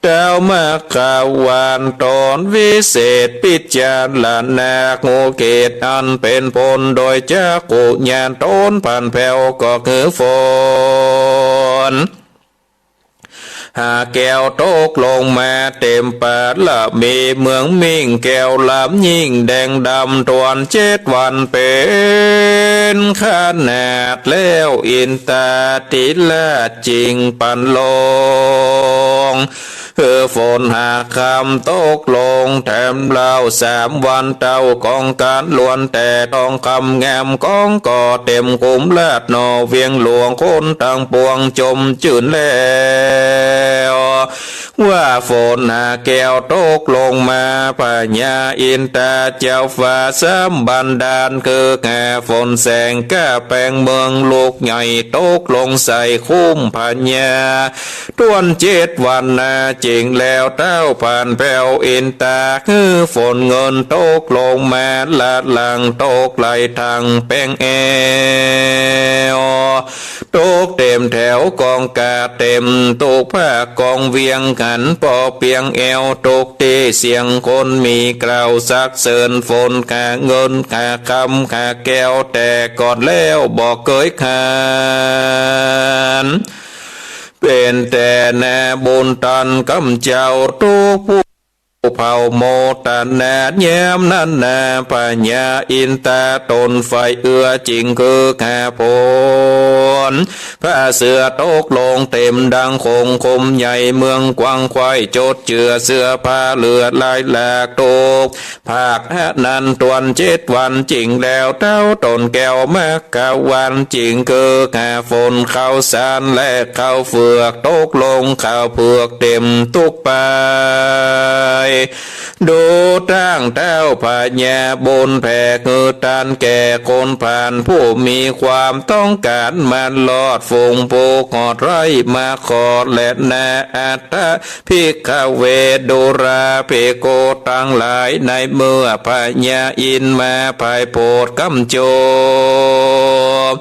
เต้ามัคควานต๋นวิเศษพิจารณา ฮู้เหตุอันเป๋นผลโดยจักขุญาณต๋นผ่านแผ้ว ก็คือฝน หาแก้วตกลงมาเต๋มบารมี เมืองมิ่งแก้วลำยิ่งแดงดำถ้วนเจ็ดวันเป๋นขนาด แล้วอินทาธิราชจึงปันลง คือฝนหาคำตกลงแถมเล่า สามวันเต้าของกั๋นล้วนแต่ทองคำงาม ของก็เต๋มคุ้มลาดหน่อเวียงหลวง คนตังปวงจมจื้นแล้ว ว่าฝนหาแก้วตกลงมา พญาอินทาเจ้าฟ้าสามบันดาล คือหาฝนแสงกล้าแปงเมืองลูกใหญ่ ตกลงใส่คุ้มพญา ถ้วนเจ็ดวันนา จึงแล้วเต้าผ่านแผ้วอินทา คือฝนเงินตกลงมา ละหลั่งตกไหลทั่งแปงแอ่ว ตกเต๋มแถวกองกาเต๋มตุ๊กภาค กอง เวียงขัน ปอเปียงแอว ตกตี้เสียงคนมีกล่าวสรรเสริญ ฝนข้าเงินข้าคำข้าแก้ว แต่ก่อนแล้วบ่เกยขาด เป๋นแต่นาบุญตานกำเจ้า กู้ผู้เผ่าโมตนา ยามนั้นนา พญาอินตาต๋นใฝ่เอื้อ จึงคือข้าฝน ผ้าเสื้อตกลงเต็มดังโขง คมใหญ่เมืองกว้างไขว้ จดเจื้อเสื้อผ้าเหลือหลายหลาก ตกภาคนั้นตวนเจ็ดวัน จึงแล้วเต้าต๋นแก้วมัคคาวาน จึงคือข้าฝน ข้าวสารและข้าวเฟือก ตกลงข้าวเฟือกเต็มตุ๊กไป ดูตั้งเต้าพญาบุญแผ่คือตานแก่คนผ่าน ผู้มีความต้องก๋านมาลอด ฝูงผู้ขอดไร้มาขอและนา อัตถะภิกขเว ดูราภิกขุตังหลาย ในเมื่อพญาอินมาไพโปรดกำจบ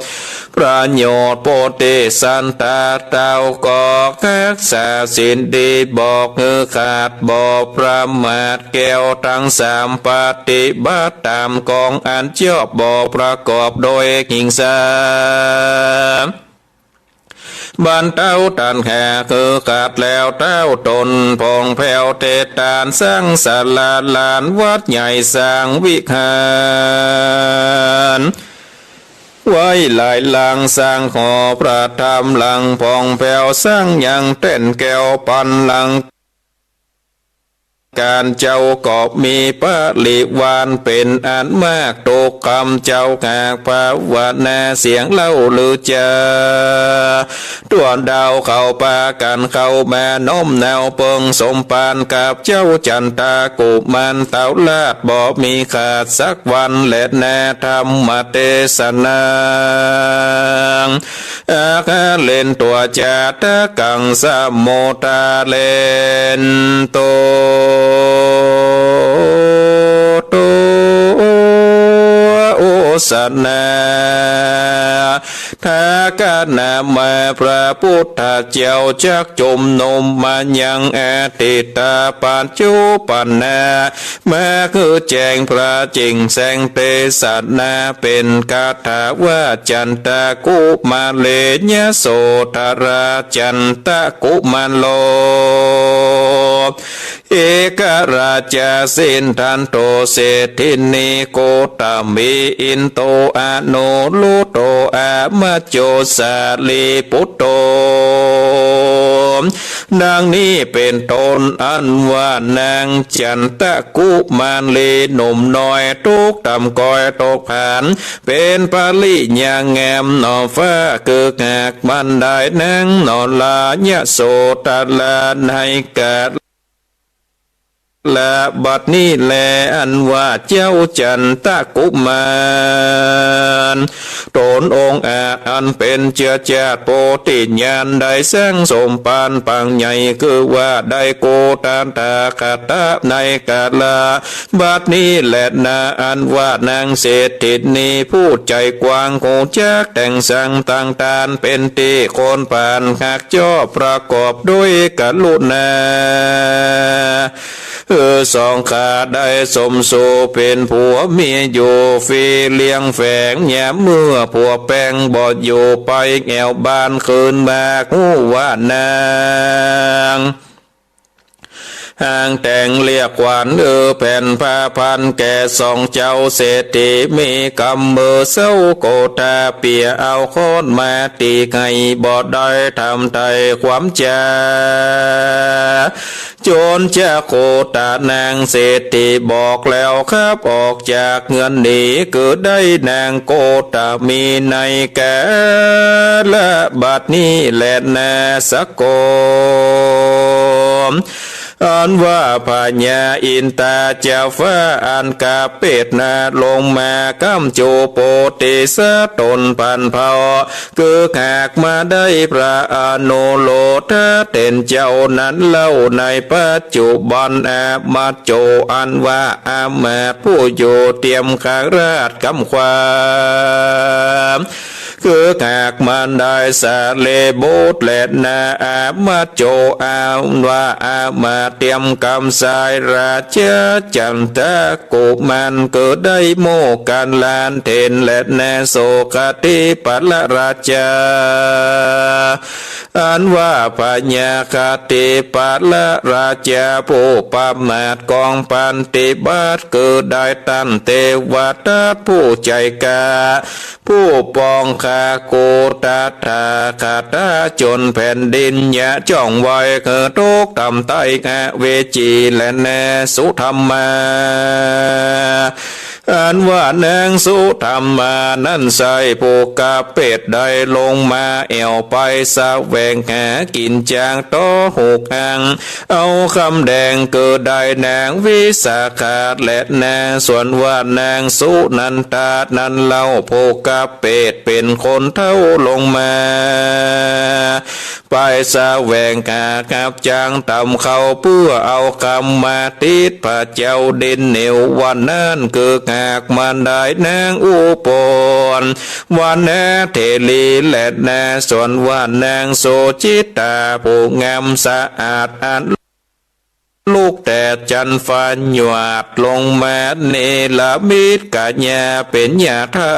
ประโยชน์โพธิสัตว์ตาเต้าก็ฮักษาศีลดี บ่หื้อขาดบ่ประมาท แก้วตังสามปฏิบัติต๋ามกองอันชอบ บ่ประกอบโดยหิงสา บรรเทาตัณหาหื้อขาดแล้วเต้าต๋นผ่องแผ้ว เตตานสร้างศาลาลานวัดใหญ่สร้างวิหาร ไว้หลายหลัง สร้างหอพระธรรมหลังผ่องแผ้ว สร้างยังแต้นแก้วปันหลัง ก๋านเจ้าก็มีปริวารเป๋นอันมาก ตกกำเจ้าหากภาวนาเสียงเล่าลือจา ตวนดาวเขาปากั๋นเข้ามาน้อมแนวเปิงสมภารกับเจ้าจันตะกุมารเต้าราชบ่มีขาดสักวันแลนา ธรรมเตสนา อาคาเลนตัวจาตะกังสมุทาเลนโต โต โอสนา ถ้ากะนามาพระพุทธเจ้าจักจุมนุมมายังอดีตปัจจุบันนา มาคือแจ้งพระจิ่งแสงเตสนา เป๋นคาถาว่าจันตะกุมาเลยโสธราจันตะกุมาโล เอกราชสินทันโตเศรษฐินีโคตมีอินโตอโนรุโตอามัจโจสาลีปุตโต ดังนี้เป๋นต้น อันว่านางจันตะกุมาลีหนุ่มน้อย ตกต่ำก้อยตกผาน เป๋นปริยางามหนอฟ้า คือหากมันได้นางหนอลายโสธราในกาล และบัดนี้แล อันว่าเจ้าจันตะกุมาร ตนองค์อาจอันเป๋นเจื้อจาติโพธิญาณ ได้สร้างสมภารปางใหญ่ คือว่าได้โกฏฐาคตะในกาละบัดนี้แลนา อันว่านางเศรษฐินีผู้ใจ๋กว้าง ฮู้จักแต่งสร้างตั้งตาน เป๋นตี้คนผ่านฮัก ชอบประกอบด้วยกรุณา เออ สองข้าได้สมสู่เป๋นผัวเมียอยู่ ฟรีเลี้ยงแฝง ยามเมื่อผัวแปงบ่อยู่ ไปแอ่วบ้านคืนมา ฮู้ว่านาง หางแต่งเลียกขวัญ เออ แผ่นผ้าพันแก่สองเจ้าเศรษฐี มีกำมือเศร้าโกธา เปียเอาค้อนมาตี๋ไห้ บ่ได้ทำไถ่ความจา จนจะโกธานางเศรษฐีบอกแล้วขับออกจากเฮือนหนี คือได้นางโกตมีในกาละบัดนี้แลนา สกม อันว่าพญาอินตาเจ้าฟ้าอันกาเปตนาลงมาก้ำจูโปติสะตนปันเผา คือหากมาได้พระอนุโลธาเต๋นเจ้านั้นเล่า ในปัจจุบันอามัจโจ อันว่าอามาตย์ผู้อยู่เตียมคาราชกำความ คือหากมันได้สารีบุตรแลนา อามาโจ อันว่าอามาตย์เตียมกำสายราชจันทกุมาร คือได้โมกขัลลาเถรแลนา โสคติปลราชา อันว่าพญาคติปลราชาผู้ประมาทกองปฏิบัติ คือได้ต้านเตวทัตผู้ใจ๋กล้า ผู้ปองคากุตถาคตาจ๋นแผ่นดิน ยะจ้องไว้คือตกต่ำใต้อเวจีแลนา สุธรรมา อันว่านางสุธรรมานั้นใส้ ปุกกะเปตได้ลงมาแอ่วไปแสวงหากิ๋นจากตอหุกอัง เอากำแดงคือได้นางวิสาขาแลนา ส่วนว่านางสุนันทานั้นเล่า ปุกกะเปตเป๋นคนเฒ่าลงมา ไปแสวงหากับจ้างตำเข้า เปื้อเอากำมาติดพระเจ้าดินเหนียว วันนั้นคือหากมันได้นางอุปน วรรณเถรีแลนา ส่วนว่านางสุจิตตาผู้งามสะอาดอันลุกแต่จันทร์ฟ้าหยาดลงมา เนรมิตกายาเป๋นหญ้าเท้า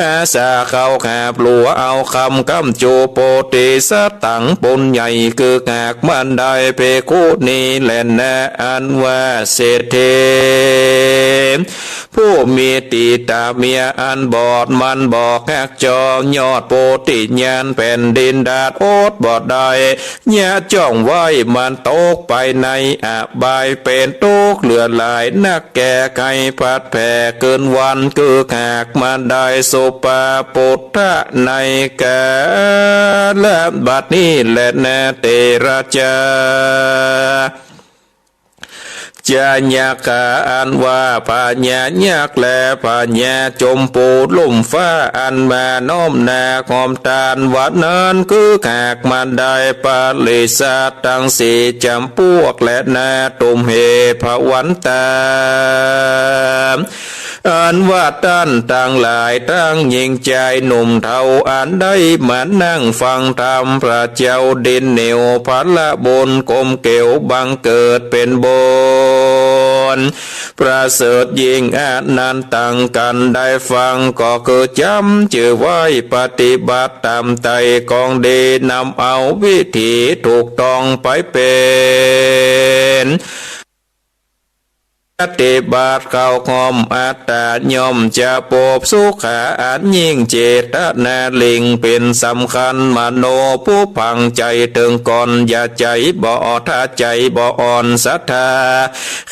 อาสาเข้าหาบหลัวเอากำก้ำจู๋ โปติสตังปุญญัย คือหากมันได้ภิกขุนีแลนา อันว่าเศรษฐี ผู้มีติตาเมียอันบอด มันบ่ฮักจอ ยอดโพธิญาณแผ่นดินดาษอดบ่ได้ ยะจ้องไว้มันตกไปในอบาย เป๋นตุ๊กข์เหลือหลายนัก แก่ไขผัดแผ่เกินวัน คือหากมันได้สุปปุทธะในกาละบัดนี้แลนา เถระจา จะยักขา อันว่าพญายักษ์และพญาจมพูลุ่มฟ้า อันมาน้อมหน้าหอมตาน วันนั้นคือหากมันได้ปริษัทตังสี่จ๋ำปวกแลนา ตุมเหภวันตา อันว่าต้านตังหลายตังญิงจายหนุ่มเฒ่า อันได้มานั่งฟังธรรมพระเจ้าดินเหนียว ผลบุญกมเกลียวบังเกิดเป๋นบุญประเสริฐยิ่ง อันนั้นตังกั๋นได้ฟัง ก็คือจ๋ำจื้อไว้ปฏิบัติต๋ามไตร่กองดี นำเอาวิถีถูกต้องไปเป๋น ปฏิบัติเข้าห้อมอัตตา ย่อมจะปบสุขาอันยิ่ง เจตนายิ่งเป๋นสำคัญ มโนปุพพัง ใจ๋เถิงก่อน อย่าใจ๋บ่ท้า ใจ๋บ่อ่อนศรัทธา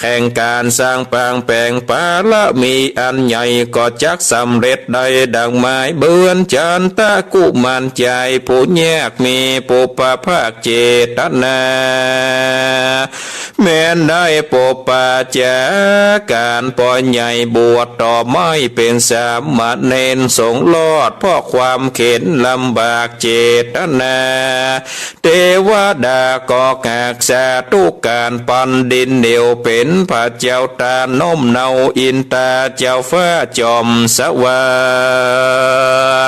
แห่งก๋านสร้างปางแป๋งปารมีอันใหญ่ ก็จักสำเร็จได้ดังหมาย เหมือนจันทกุมารจายผู้ยาก มีปุพพภาคเจตนา แม้นได้ปบปาจากก๋านปอใหญ่ บวชต่อไม้เป๋นสามเณร สงฆ์รอดเพราะความเข็ญลำบาก เจตนา เตวดาก็ฮักษาทุกก๋าน ปันดินเหนียวเป๋นพระเจ้าต๋า น้อมเนาอินตาเจ้าฟ้าจอมสวร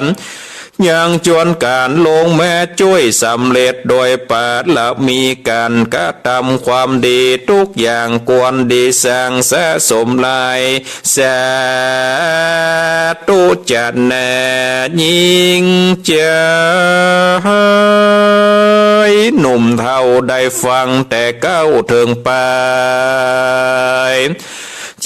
รค์ ยังจวนก๋านลงมาจ้วยสำเร็จ โดยปารมีก๋านกระทำความดีทุกอย่าง ควรดีสร้างสะสมหลาย สาธุจะนายิ่งใจ๋ หนุ่มเฒ่าได้ฟังแต่เก๊าเถิงปาย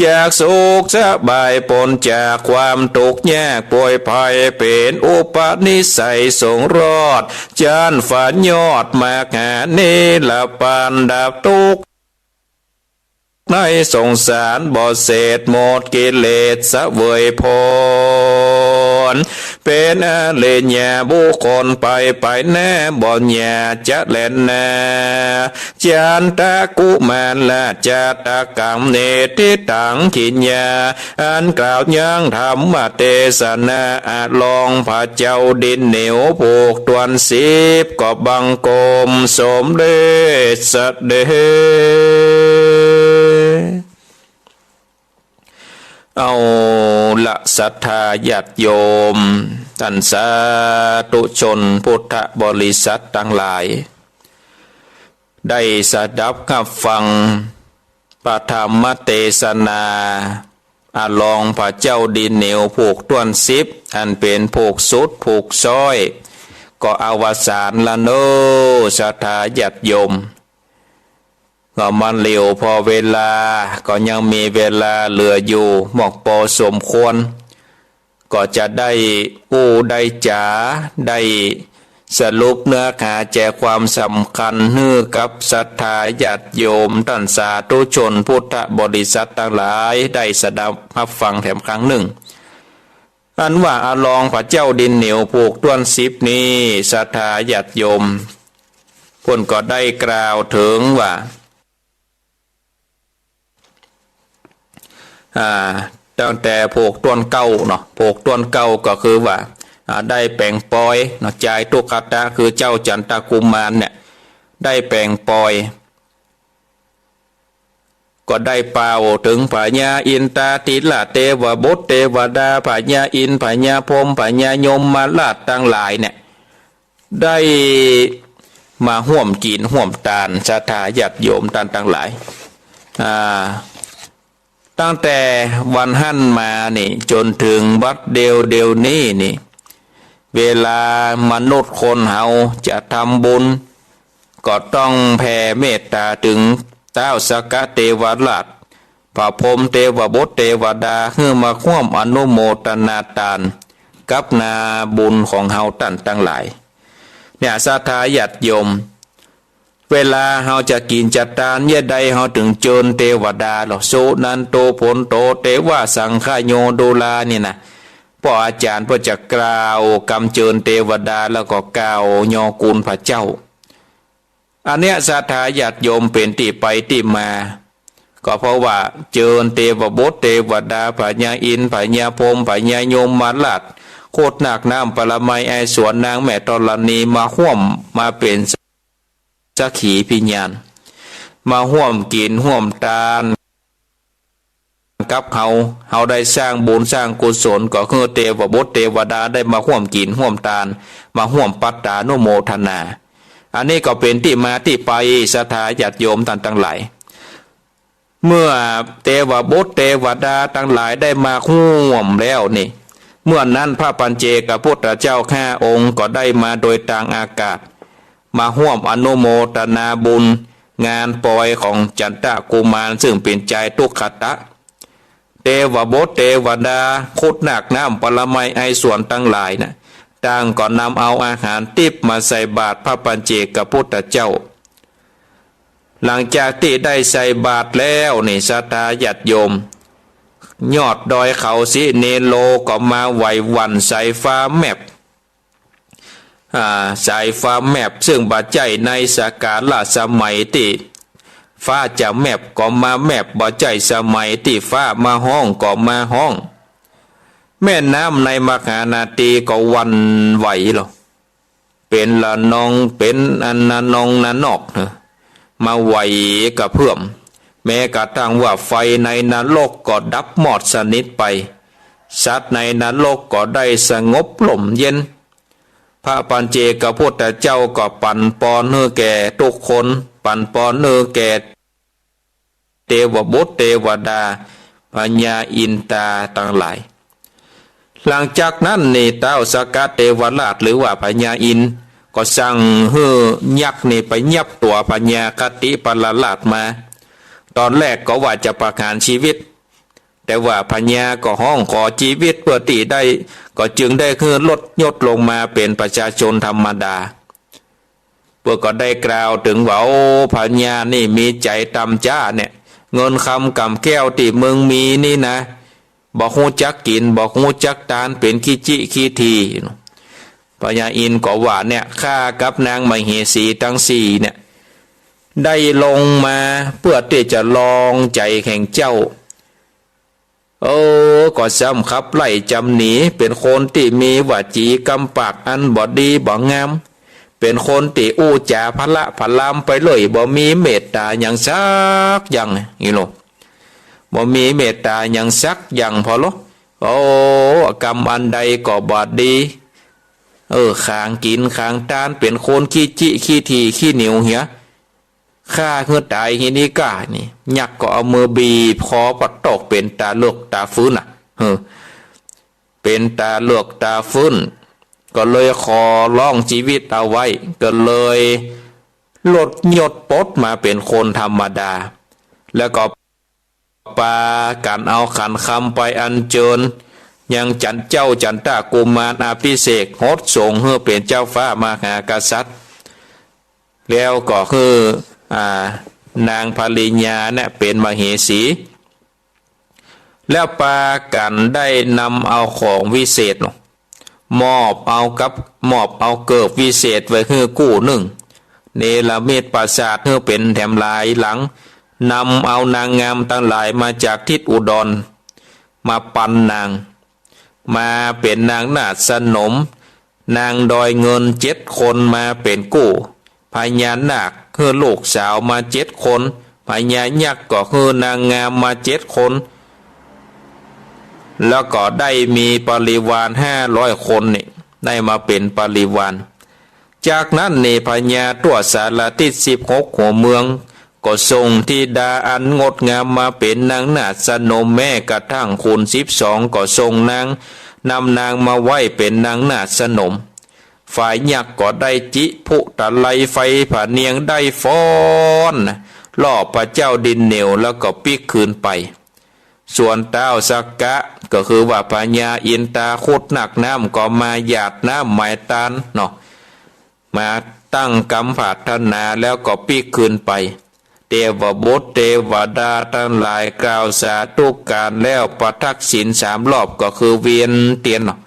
จากสุขสบายป๊นจากความตุ๊กข์ยากป่วยภัย เป๋นอุปนิสัยสงฆ์รอด จั้นฝายอดมหานิรพาน ดับตุ๊กข์ในสงสาร บ่เสดหมดกิเลสเสวยผล เป๋นอริยบุคคลไปไปหน้า บ่อย่าจะแล่นหน้า จันทกุมารราชาตกรรม นิทิตังขิญญา อันกล่าวยังธรรมเตสนา อะลองพระเจ้าดินเหนียว ผูกถ้วนสิบ ก็บังคมสมเด็จเสด็จ เอา ละศรัทธาญาติโยม ต้านสาธุชนพุทธบริษัทตังหลาย ได้สดับฮับฟังพระธรรมเตสนา อาลองพระเจ้าดินเหนียวผูกต้วนสิบ อันเป๋นผูกสุดผูกซ้อย ก็อวสานละเน่อ ศรัทธาญาติโยม ก็มันเหลียวผ่อเวลา ก็ยังมีเวลาเหลืออยู่มากปอสมควร ก็จะได้อู้ได้จ๋า ได้สรุปเนื้อหาใจความสำคัญหื้อกับศรัทธาญาติโยม ต้านสาธุชนพุทธบริษัทตังหลาย ได้สดับฮับฟังแถมครั้งนึ่ง อันว่าอาลองพระเจ้าดินเหนียวผูกต้วนสิบนี้ ศรัทธาญาติโยม เปิ้นก็ได้กล่าวเถิงว่า อ่า ตั้งแต่ผูกต้วนเก๊าเนาะ ผูกต้วนเก๊าก็คือว่า อ่า ได้แป๋งปอยเนาะ จายตุ๊กตะคือเจ้าจันตกุมารเนี่ย ได้แป๋งปอย ก็ได้เป่าเถิงพญาอินทาธิราช เตวบุตรเตวดา พญาอินทร์ พญาพรหม พญายมราชตังหลายเนี่ย ได้มาฮ่วมกิ๋นฮ่วมตาน ศรัทธาญาติโยมต้านตังหลาย อ่า ตั้งแต่วันหั้นมานี่ จ๋นเถิงบัดเดี่ยวเดี่ยวนี้นี่ เวลามนุษย์คนเฮาจะทำบุญ ก็ต้องแผ่เมตต๋าเถิงท้าวสักกะเตวราช พระพรหมเตวบุตรเตวดา หื้อมาฮ่วมอนุโมทนาตานกับนาบุญของเฮาต้านตังหลาย เนี่ย ศรัทธาญาติโยม เวลาเฮาจะกิ๋นจะตานเยียะใด เฮาเถิงเจิญเตวดาลอ สุนันโต ผลโต เตวะสังคโย ดูรา นี่นะ ป้ออาจ๋ารย์เปิ้นจะกล่าวกำเจิญเตวดา แล้วก็กล่าวยอคุณพระเจ้า อันเนี้ย ศรัทธาญาติโยม เป๋นตี้ไปตี้มา ก็เพราะว่าเจิญเตวบุตรเตวดา พญาอินทร์ พญาพรหม พญายมราช ครุฑนาคน้ำ ปรมัย ไอสวน นางแม่ธรณี มาฮ่วม มาเป๋นสักขีพยาน มาฮ่วมกิ๋นฮ่วมตาน กับเฮา เฮาได้สร้างบุญสร้างกุศล ก็หื้อเตวบุตรเตวดาได้มาฮ่วมกิ๋นฮ่วมตาน มาฮ่วมปัตตานุโมทนา อันนี้ก็เป๋นตี้มาตี้ไป ศรัทธาญาติโยมต้านตังหลาย เมื่อเตวบุตรเตวดาตังหลายได้มาฮ่วมแล้วนี่ เมื่อนั้นพระปัจเจกพุทธเจ้าห้าองค์ก็ได้มาโดยตางอากาศ มาฮ่วมอนุโมทนาบุญงานปอยของจันตกุมาร ซึ่งเป๋นจายตุ๊กตะ เตวบุตรเตวดา ครุฑนาคน้ำ ปรมัย ไอสวนตังหลายนะ ต่างก็นำเอาอาหารติ๊บมาใส่บาตรพระปัจเจกพุทธเจ้า หลังจากตี้ได้ใส่บาตรแล้วนี่ ศรัทธาญาติโยม ยอดดอยเขาสิเนโรก็มาไหวหวั่นสายฟ้าแมบ อ่า สายฟ้าแมบ ซึ่งบ่ใจ้ในสกาลสมัยตี้ฟ้าจะแมบก็มาแมบ บ่ใจ้สมัยตี้ฟ้ามาฮ้องก็มาฮ้อง แม่น้ำในมหานาทีก็หวั่นไหวลอ เป๋นละนอง เป๋นอันนะนองนะนอกเนอะ มาไหวกระเพื่อม แม้กระทั่งว่าไฟในนรกก็ดับมอดสนิทไป สัตว์ในนรกก็ได้สงบร่มเย็น พระปัจเจกพุทธเจ้าก็ปั๋นปอนหื้อแก่ทุกคน ปั๋นปอนหื้อแก่ เตวบุตรเตวดา พญาอินทาตังหลาย หลังจากนั้นนี่ ท้าวสักกะเตวราช หรือว่าพญาอินทร์ ก็สั่งหื้อยักษ์นี่ไปยับตั๋วพญาคติพลราชมา ต๋อนแรกก็ว่าจะประหารชีวิต แต่ว่าพญาก็ฮ้องขอจีวิตเปื้อตี้ได้ ก็จึงได้หื้อลดยศลงมาเป๋นประชาชนธรรมดา เปื้อก็ได้กล่าวเถิงว่า โอ้ พญานี่มีใจ๋ต่ำจ๊าเนี่ย เงินคำก๋ำแก้วตี้มึงมีนี่นะ บ่ฮู้จักกิ๋น บ่ฮู้จักตาน เป๋นขี้จี้ขี้ถี่ พญาอินทร์ก็ว่าเนี่ย ข้ากับนางมเหสีตังสี่เนี่ย ได้ลงมาเปื้อตี้จะลองใจ๋แห่งเจ้า เออ ก็ซ้ำขับไล่จ๋ำหนี เป๋นคนตี้มีวจีกำปากอันบ่ดีบ่งาม เป๋นคนตี้อู้จ๋าพละพลามไปเลย บ่มีเมตต๋าหยังสักอย่าง นี่โล บ่มีเมตต๋าหยังสักอย่างผ่อโล เ โอ้ กรรมอันใดก็บ่ดี เออ ขางกิ๋นขางตาน เป๋นคนขี้จิขี้ถี่ขี้เหนียวเหีย ฆ่าหื้อต๋ายเหียนี่ก้า นี่ ยักษ์ก็เอามือบีบคอ ปะตกเป๋นต๋าเลือกต๋าฟื้นน่ะ เออ เป๋นต๋าเลือกต๋าฟื้น ก็เลยขอลองจีวิตเอาไว้ ก็เลยลดยศปลดมาเป๋นคนธรรมดา แล้วก็ปากั๋นเอาขันคำไปอัญเจิญยังจัน เจ้าจันตะกุมารอภิเษกหดสงหื้อเป๋นเจ้าฟ้ามหากษัตริย์ แล้วก็หื้อ อ่า นางภริญญาเนี่ยเป๋นมเหสี แล้วปากั๋นได้นำเอาของวิเศษเนาะ มอบเอากับ มอบเอาเกิบวิเศษไว้หื้อกู้นึ่ง เนรมิตปราสาทหื้อเป๋นแถมหลายหลัง นำเอานางงามตังหลายมาจากทิศอุดร มาปันนาง มาเป๋นนางนาฏสนม นางดอยเงินเจ็ดคนมาเป๋นกู้ พญานาคหื้อลูกสาวมาเจ็ดคน พญายักษ์ก็หื้อนางงามมาเจ็ดคน แล้วก็ได้มีบริวารห้าร้อยคนนี่ ได้มาเป๋นบริวาร จากนั้นนี่พญาทั่วสารทิศสิบหกหัวเมือง ก็ส่งธิดาอันงดงามมาเป๋นนางนาฏสนม แม้กระทั่งขุนสิบสองก็ส่งนาง นำนางมาไว้เป๋นนางนาฏสนม ฝ่ายยักษ์ก็ได้จิพุตะไลไฟผะเนียงได้ฟ้อนรอบพระเจ้าดินเหนียวแล้วก็ปิ๊กคืนไป ส่วนต้าวสักกะ ก็คือว่าพญาอินตาคุดนักน้ำก็มาหยาดน้ำหมายตานเนาะ มาตั้งกำปรารถนาแล้วก็ปิ๊กคืนไป เตวบุตรเตวดาตังหลายกล่าวสาธุก๋านแล้วประทักษิณสามรอบ ก็คือเวียนเตียนเนาะ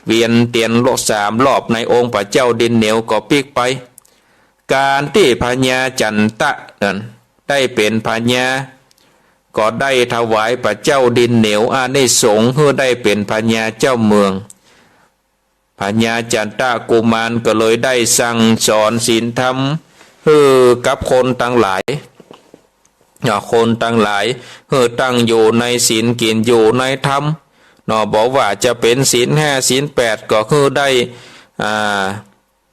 เวียนเตียนรอบสามรอบในองค์พระเจ้าดินเหนียวก็ปิ๊กไป ก๋านตี้พญาจันตะนั้นได้เป๋นพญา ก็ได้ถวายพระเจ้าดินเหนียวอานิสงส์หื้อได้เป๋นพญาเจ้าเมือง พญาจันตะกุมารก็เลยได้สั่งสอนศีลธรรมหื้อกับคนตังหลาย อ่า คนตังหลายหื้อตั้งอยู่ในศีลกิ๋นอยู่ในธรรมเนาะ บ่ว่าจะเป๋นศีลห้าศีลแปดก็หื้อได้ อ่า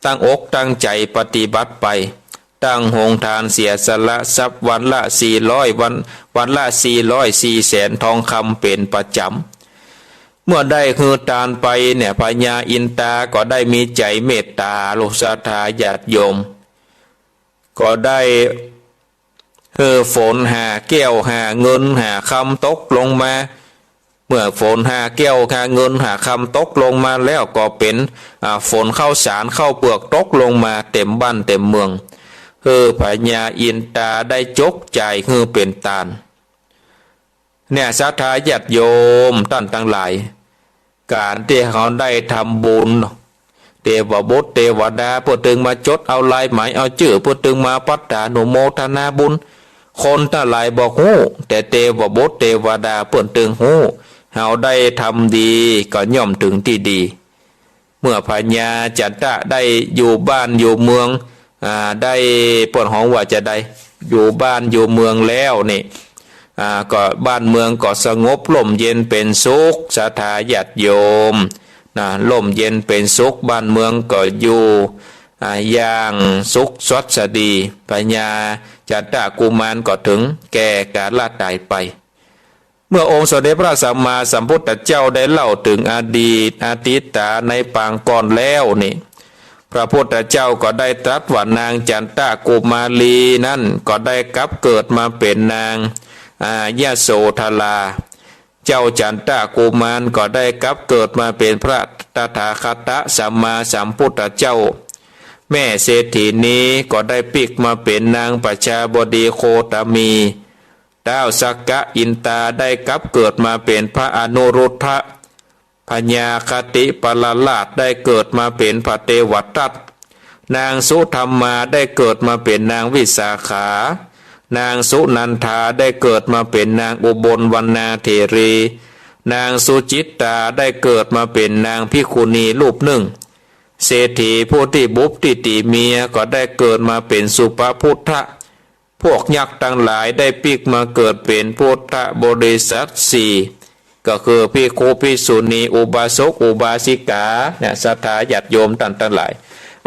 ตั้งอกตั้งใจ๋ปฏิบัติไป ตั้งโฮงตานเสียสละทรัพย์วันละสี่ร้อย วัน วันละสี่ร้อย สี่แสนทองคำเป๋นประจ๋ำ เมื่อได้หื้อตานไปเนี่ย พญาอินตาก็ได้มีใจ๋เมตตาลูกศรัทธาญาติโยม ก็ได้หื้อฝนหาแก้วหาเงินหาคำตกลงมา เมื่อฝนหาแก้วหาเงินหาคำตกลงมาแล้วก็เป๋น อ่า ฝนข้าวสารข้าวเปลือกตกลงมาเต๋มบ้านเต๋มเมือง หื้อพญาอินตาได้จกจ่ายหื้อเป๋นตาน เนี่ยศรัทธาญาติโยมต้านตังหลาย ก๋านตี้เฮาได้ทำบุญ เตวบุตรเตวดาเปิ้นตึงมาจดเอาลายหมายเอาจื้อ เปิ้นตึงมาปัตตานุโมทนาบุญ คนตังหลายบ่ฮู้ แต่เตวบุตรเตวดาเปิ้นตึงฮู้ เฮาได้ทำดีก็ย่อมเถิงตี้ดี เมื่อพญาจันตะได้อยู่บ้านอยู่เมือง อ่า ได้เปิ้นฮ้องว่าจะใด อยู่บ้านอยู่เมืองแล้วนี่ อ่า ก็บ้านเมืองก็สงบร่มเย็นเป๋นสุข ศรัทธาญาติโยมนะ ร่มเย็นเป๋นสุข บ้านเมืองก็อยู่ อ่า อย่างสุขสวัสดี พญาจันตะกุมารก็เถิงแก่กาลต๋ายไป เมื่อองค์สมเด็จพระสัมมาสัมพุทธเจ้าได้เล่าเถิงอดีตอดีตาในปางก่อนแล้วนี่ พระพุทธเจ้าก็ได้ตรัสว่านางจันตะกุมารีนั้นก็ได้กลับเกิดมาเป๋นนาง อ่า ยโสธรา เจ้าจันตะกุมารก็ได้กลับเกิดมาเป๋นพระตถาคตสัมมาสัมพุทธเจ้า แม่เศรษฐีนี้ก็ได้ปิ๊กมาเป๋นนางประชาบดีโคตมี ต้าวสักกะอินตาได้กลับเกิดมาเป๋นพระอนุรุทธะ พญาคติปรราชได้เกิดมาเป๋นพระเตวทัต นางสุธรรมาได้เกิดมาเป๋นนางวิสาขา นางสุนันทาได้เกิดมาเป๋นนางอุบลวรรณาเถรี นางสุจิตตาได้เกิดมาเป๋นนางภิกขุณีรูปนึ่ง เศรษฐีผู้ตี้บุบตี้ตี๋เมียก็ได้เกิดมาเป๋นสุปพุทธะ พวกยักษ์ตังหลายได้ปิ๊กมาเกิดเป๋นพุทธบริษัทสี่ ก็คือภิกขุ ภิกษุณี อุบาสก อุบาสิกา เนี่ย ศรัทธาญาติโยมต้านตังหลาย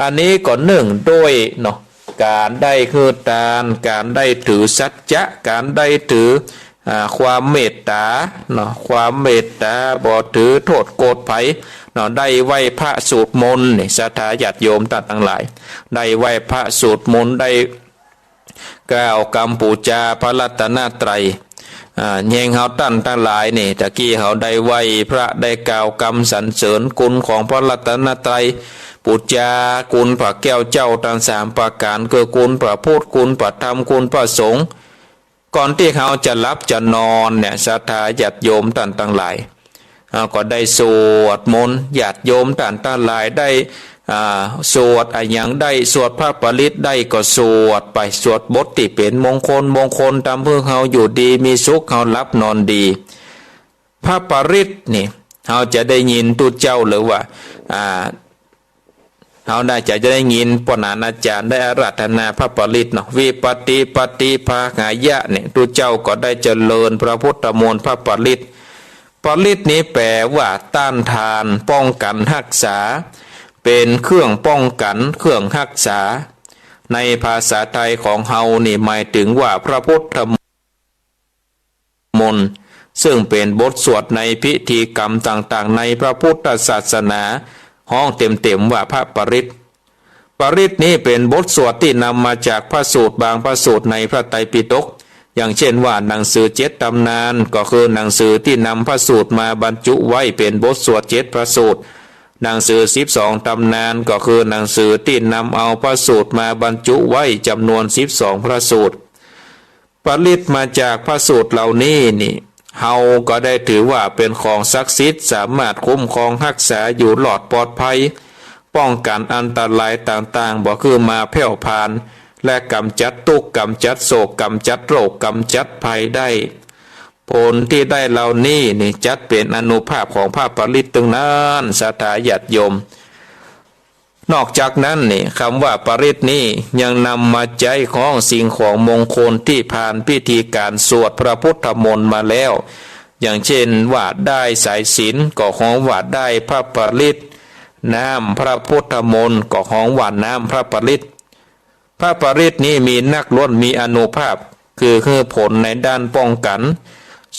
อันนี้ก็เนื่องด้วยเนาะ ก๋านได้หื้อตาน ก๋านได้ถือสัจจะ ก๋านได้ถือ อ่า ความเมตต๋าเนาะ ความเมตต๋า บ่ถือโต้ษโกรธใผเนาะ ได้ไหว้พระสวดมนต์นี่ ศรัทธาญาติโยมต้านตังหลาย ได้ไหว้พระสวดมนต์ ได้กล่าวกำปู๋จาพระรัตนตรัย อ่า แหงเฮาต้านตังหลายนี่ ตะกี้เฮาได้ไหว้พระ ได้กล่าวกำสรรเสริญคุณของพระรัตนตรัย ปู๋จาคุณพระแก้วเจ้าตังสามประก๋าน คือคุณพระพุทธ คุณพระธรรม คุณพระสงฆ์ ก่อนตี้เฮาจะหลับจะนอนเนี่ย ศรัทธาญาติโยมต้านตังหลาย เฮาก็ได้สวดมนต์ ญาติโยมต้านตังหลายได้ อ่า สวดอะหยังได้ สวดพระปริตรได้ก็สวดไป สวดบทตี้เป๋นมงคล มงคลตำหื้อเฮาอยู่ดีมีสุข เฮาหลับนอนดี พระปริตรนี่ เฮาจะได้ยินตุ๊เจ้าหรือว่า อ่า เฮาน่าจะได้ยินป้อหน้าอาจ๋ารย์ได้อาราธนาพระปริตรเนาะ วิปัตติ ปฏิภาหายะเนี่ย ตุ๊เจ้าก็ได้เจริญพระพุทธมนต์พระปริตร ปริตรนี้แป๋ว่าต้านทาน ป้องกั๋นฮักษา เป๋นเครื่องป้องกั๋น เครื่องฮักษา ในภาษาไทยของเฮานี่หมายเถิงว่าพระพุทธมนต์ ซึ่งเป๋นบทสวดในพิธีกรรมต่างๆ ในพระพุทธศาสนา ฮ้องเต๋มๆ ว่าพระปริตร ปริตรนี้เป๋นบทสวดตี้นำมาจากพระสูตรบางพระสูตรในพระไตรปิฎก อย่างเช่นว่าหนังสือเจ็ดตำนาน ก็คือหนังสือตี้นำพระสูตรมาบรรจุไว้เป๋นบทสวดเจ็ดพระสูตร หนังสือสิบสองตำนาน ก็คือหนังสือตี้นำเอาพระสูตรมาบรรจุไว้จ๋ำนวนสิบสองพระสูตร ปริตรมาจากพระสูตรเหล่านี้นี่ เฮาก็ได้ถือว่าเป๋นของศักดิ์สิทธิ์ สามารถคุ้มครองฮักษาอยู่รอดปลอดภัย ป้องกั๋นอันตรายต่างๆ บ่หื้อมาแผ่วพราน และก๋ำจัดตุ๊กข์ ก๋ำจัดโศก ก๋ำจัดโรค ก๋ำจัดภัยได้ ผลตี้ได้เหล่านี้นี่จัดเป๋นอานุภาพของพระปริตรตึงนั้น ศรัทธาญาติโยม นอกจากนั้นนี่ กำว่าปริตรนี้ยังนำมาใจ๊ฮ้องสิ่งของมงคลตี้ผ่านพิธีก๋านสวดพระพุทธมนต์มาแล้ว อย่างเช่นว่าด้ายสายสิญจน์ก็ฮ้องว่าด้ายพระปริตร น้ำพระพุทธมนต์ก็ฮ้องว่าน้ำพระปริตร พระปริตรนี้มีนักล้วน มีอานุภาพ คือหื้อผลในด้านป้องกั๋น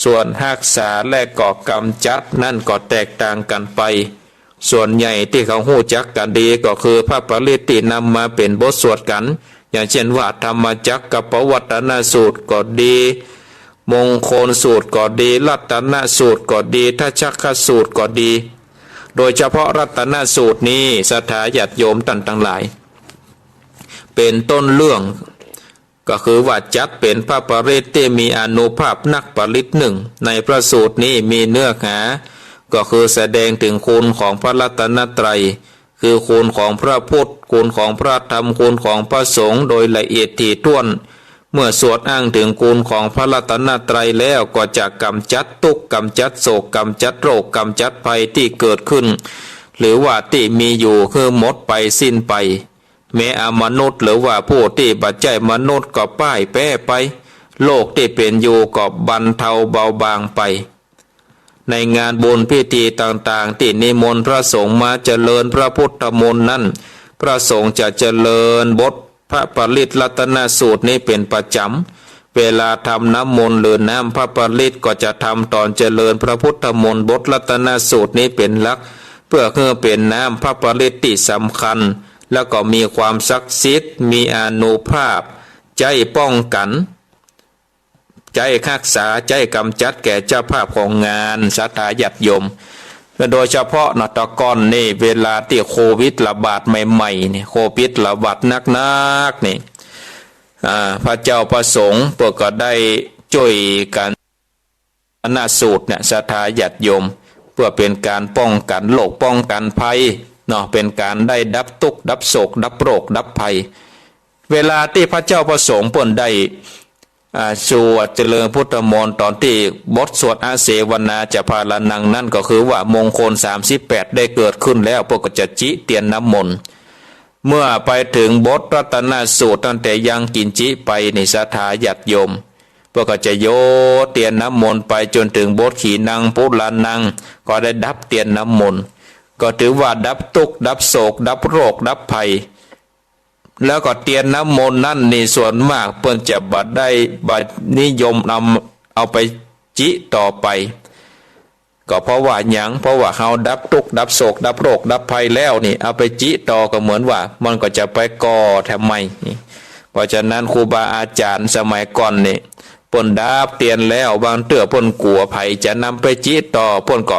ส่วนฮักษาและก็ก๋ำจัดนั้นก็แตกต่างกั๋นไป ส่วนใหญ่ตี้เขาฮู้จักกั๋นดีก็คือพระปริตรตี้นำมาเป๋นบทสวดกั๋น อย่างเช่นว่าธรรมจักกัปปวัตตนสูตรก็ดี มงคลสูตรก็ดี รัตนสูตรก็ดี ทัชฌักขสูตรก็ดี โดยเฉพาะรัตนสูตรนี้ ศรัทธาญาติโยมต้านตังหลาย เป๋นต้นเรื่อง ก็คือว่าจัดเป๋นพระปริตรตี้มีอานุภาพนักปริตรหนึ่ง ในพระสูตรนี้มีเนื้อหา ก็คือแสดงเถิงคุณของพระรัตนตรัย คือคุณของพระพุทธ คุณของพระธรรม คุณของพระสงฆ์ โดยละเอียดถี่ถ้วน เมื่อสวดอ้างเถิงคุณของพระรัตนตรัยแล้วก็จะก๋ำจัดตุ๊กข์ ก๋ำจัดโศก ก๋ำจัดโรค ก๋ำจัดภัยตี้เกิดขึ้น หรือว่าตี้มีอยู่หื้อหมดไปสิ้นไป แม้อมนุษย์หรือว่าผู้ตี้บ่ใจ้มนุษย์ก็ป้ายแป๊ไป โรคตี้เป๋นอยู่ก็บรรเทาเบาบางไป ในงานบุญพิธีต่างๆ ตี้นิมนต์พระสงฆ์มาเจริญพระพุทธมนต์นั้น พระสงฆ์จะเจริญบทพระปริตรรัตนสูตรนี้เป๋นประจ๋ำ เวลาทำน้ำมนต์หรือน้ำพระปริตรก็จะทำต๋อนเจริญพระพุทธมนต์บทรัตนสูตรนี้เป๋นหลัก เพื่อหื้อเป๋นน้ำพระปริตรตี้สำคัญ แล้วก็มีความศักดิ์สิทธิ์ มีอานุภาพ ใจ๊ป้องกั๋น ใจ๊ฮักษา ใจ๊ก๋ำจัดแก่เจ้าภาพของงาน ศรัทธาญาติโยม โดยเฉพาะเนาะ ตะก่อนนี่ เวลาตี้โควิดระบาดใหม่ๆ นี่ โควิดระบาดหนักๆ นี่ อ่า พระเจ้าพระสงฆ์เปิ้นก็ได้จ้วยกั๋น รัตนสูตรเนี่ย ศรัทธาญาติโยม เพื่อเป๋นก๋านป้องกั๋นโรค ป้องกั๋นภัยเนาะ เป๋นก๋านได้ดับตุ๊กข์ ดับโศก ดับโรค ดับภัย เวลาตี้พระเจ้าพระสงฆ์เปิ้นได้ อ่า สวดเจริญพุทธมนต์ ต๋อนตี้บทสวดอาเสวนาจะพาลานังนั้น ก็คือว่ามงคลสามสิบแปดได้เกิดขึ้นแล้ว เปิ้นก็จะจิเตียนน้ำมนต์ เมื่อไปเถิงบทรัตนสูตร ตั้งแต่ยังกินจิไปนี่ ศรัทธาญาติโยม เปิ้นก็จะโยเตียนน้ำมนต์ไปจ๋นเถิงบทขีนังปุรานัง ก็ได้ดับเตียนน้ำมนต์ ก็ถือว่าดับตุ๊กข์ ดับโศก ดับโรค ดับภัย แล้วก็เตียนน้ำมนต์นั้นนี่ส่วนมากเปิ้นจะบ่ได้ บ่นิยมนำเอาไปจิต่อไป ก็เพราะว่าหยัง เพราะว่าเฮาดับตุ๊กข์ ดับโศก ดับโรค ดับภัยแล้วนี่ เอาไปจิต่อก็เหมือนว่ามันก็จะไปก่อทำไมนี่ เพราะฉะนั้นครูบาอาจ๋ารย์สมัยก่อนนี่ เปิ้นดับเตียนแล้ว บางเตื้อเปิ้นกั๋วใผจะนำไปจิต่อ เปิ้นก็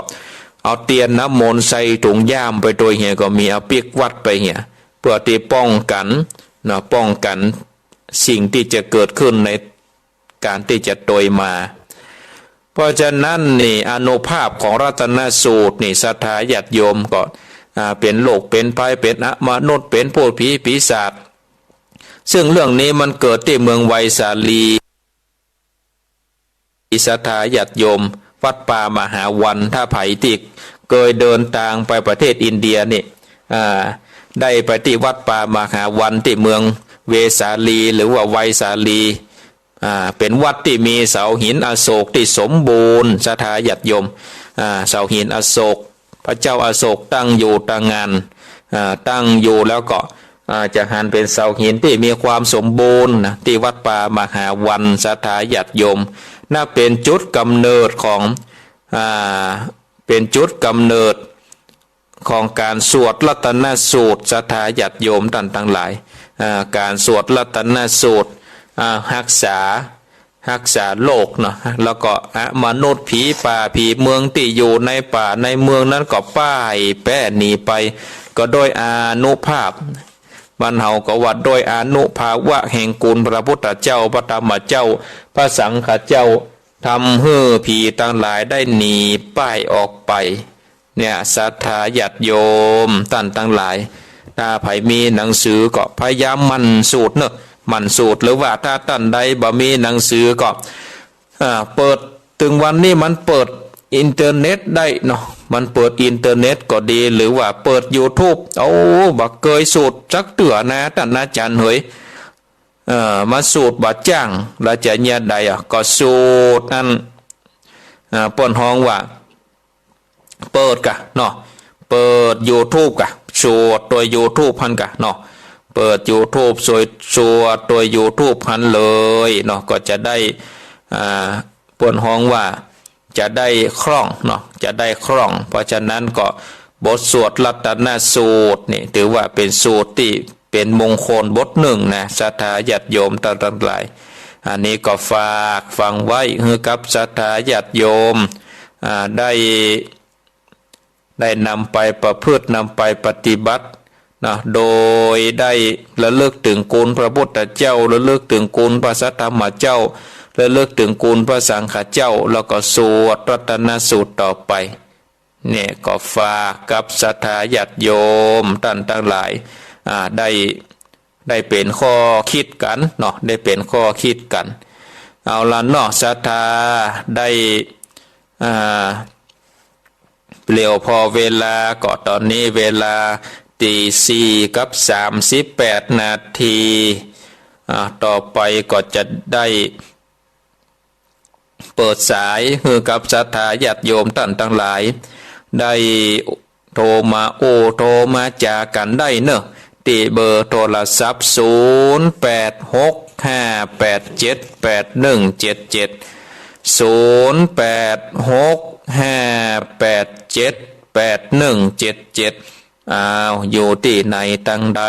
เอาเตียนน้ำมนต์ใส่ถุงย่ามไปตวยเหียก็มี เอาปิ๊กวัดไปเหีย เปื้อตี้ป้องกั๋นเนาะ ป้องกั๋นสิ่งตี้จะเกิดขึ้นในก๋านตี้จะตวยมา เพราะฉะนั้นนี่ อานุภาพของรัตนสูตรนี่ ศรัทธาญาติโยมก็ อ่า เป๋นโรคเป๋นภัย เป๋นอมนุษย์ เป๋นพูดผีปีศาจ ซึ่งเรื่องนี้มันเกิดตี้เมืองไวสาลี ศรัทธาญาติโยม วัดป่ามหาวัน ถ้าใผตี้เกยเดินตางไปประเทศอินเดียนี่ อ่า ได้ไปตี้วัดป่ามหาวันตี้เมืองเวสาลี หรือว่าไวสาลี อ่า เป๋นวัดตี้มีเสาหินอโศกตี้สมบูรณ์ ศรัทธาญาติโยม อ่า เสาหินอโศก พระเจ้าอโศกตั้งอยู่ตางาน อ่า ตั้งอยู่แล้วก็ อ่า จะหันเป๋นเสาหินตี้มีความสมบูรณ์นะ ตี้วัดป่ามหาวัน ศรัทธาญาติโยม นับเป๋นจุดกำเนิดของ อ่า เป๋นจุดกำเนิดของก๋านสวดรัตนสูตร ศรัทธาญาติโยมต้านตังหลาย อ่า ก๋านสวดรัตนสูตร อ่า ฮักษา ฮักษาโรคเนาะ แล้วก็อมนุษย์ ผีป่า ผีเมืองตี้อยู่ในป่าในเมืองนั้นก็ป้ายแป๊หนีไป ก็โดยอานุภาพ บรรเฮาก็ว่าโดยอานุภาวะแห่งคุณพระพุทธเจ้า พระธรรมเจ้า พระสังฆเจ้า ทำหื้อผีตังหลายได้หนีป้ายออกไป เนี่ย ศรัทธาญาติโยมต้านตังหลาย ถ้าใผมีหนังสือก็พยายามหมั่นสวดเนาะ หมั่นสวด หรือว่าถ้าต้านใดบ่มีหนังสือก็ อ่า เปิด ตึงวันนี้มันเปิดอินเทอร์เน็ตได้เนาะ มันเปิดอินเทอร์เน็ตก็ดี หรือว่าเปิดยูทูบ โอ้ บ่เกยสวดสักเตื้อนะ ต้านอาจ๋ารย์เหย เอ่อ มาสวดบ่าจ้าง แล้วจะเยียะใดอะ ก็สวดอัน อ่า เปิ้นฮ้องว่า เปิดก่ะเนาะ เปิดยูทูบก่ะ สวดตวยยูทูบหั้นก่ะเนาะ เปิดยูทูบ สวด สวดตวยยูทูบหั้นเลยเนาะ ก็จะได้ อ่า เปิ้นฮ้องว่าจะได้คล่องเนาะ จะได้คล่อง เพราะฉะนั้นก็บทสวดรัตนสูตรนี่ ถือว่าเป๋นสูตรตี้เป๋นมงคลบทนึ่งนะ ศรัทธาญาติโยมต้านตังหลาย อันนี้ก็ฝากฝังไว้หื้อกับศรัทธาญาติโยม อ่า ได้ ได้นำไปประพฤติ นำไปปฏิบัตินะ โดยได้ระลึกเถิงคุณพระพุทธเจ้า ระลึกเถิงคุณพระสัทธรรมเจ้า ระลึกเถิงคุณพระสังฆเจ้า แล้วก็สวดรัตนสูตรต่อไป เนี่ยก็ฝากกับศรัทธาญาติโยมต้านตังหลาย อ่า ได้ ได้เป๋นข้อคิดกั๋นเนาะ ได้เป๋นข้อคิดกั๋น เอาละเนาะ ศรัทธาได้ อ่า เหลียวผ่อเวลาก็ ต๋อนนี้เวลาตีสี่กับสามสิบแปดนาที อ่า ต่อไปก็จะได้เปิดสายหื้อกับศรัทธาญาติโยมต้านตังหลาย ได้โทรมาอู้โทรมาจ๋ากั๋นได้เนาะ ตี้เบอร์โทรศัพท์ ศูนย์แปดหกห้าแปดเจ็ดแปดหนึ่งเจ็ดเจ็ด ศูนย์แปดหกห้าแปดเจ็ดแปดหนึ่งเจ็ดเจ็ด อ้าว อยู่ตี้ไหนตังใด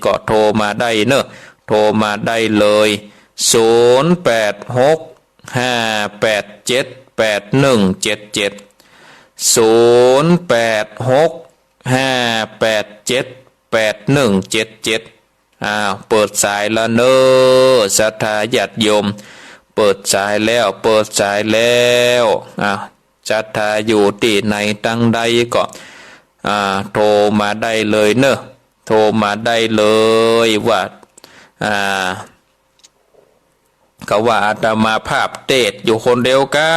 ก็โทรมาได้เนาะ โทรมาได้เลย ศูนย์แปดหกห้าแปดเจ็ดแปดหนึ่งเจ็ดเจ็ด ศูนย์แปดหกห้าแปดเจ็ดแปดหนึ่งเจ็ดเจ็ด อ้าว เปิดสายละเนาะ ศรัทธาญาติโยม เปิดสายแล้ว เปิดสายแล้ว อ้าว ศรัทธาอยู่ตี้ไหนตังใดก็ อ่า โทรมาได้เลยเนาะ โทรมาได้เลยว่า อ่า ก็ว่าอาตมาภาพเตสน์อยู่คนเดียวกั๋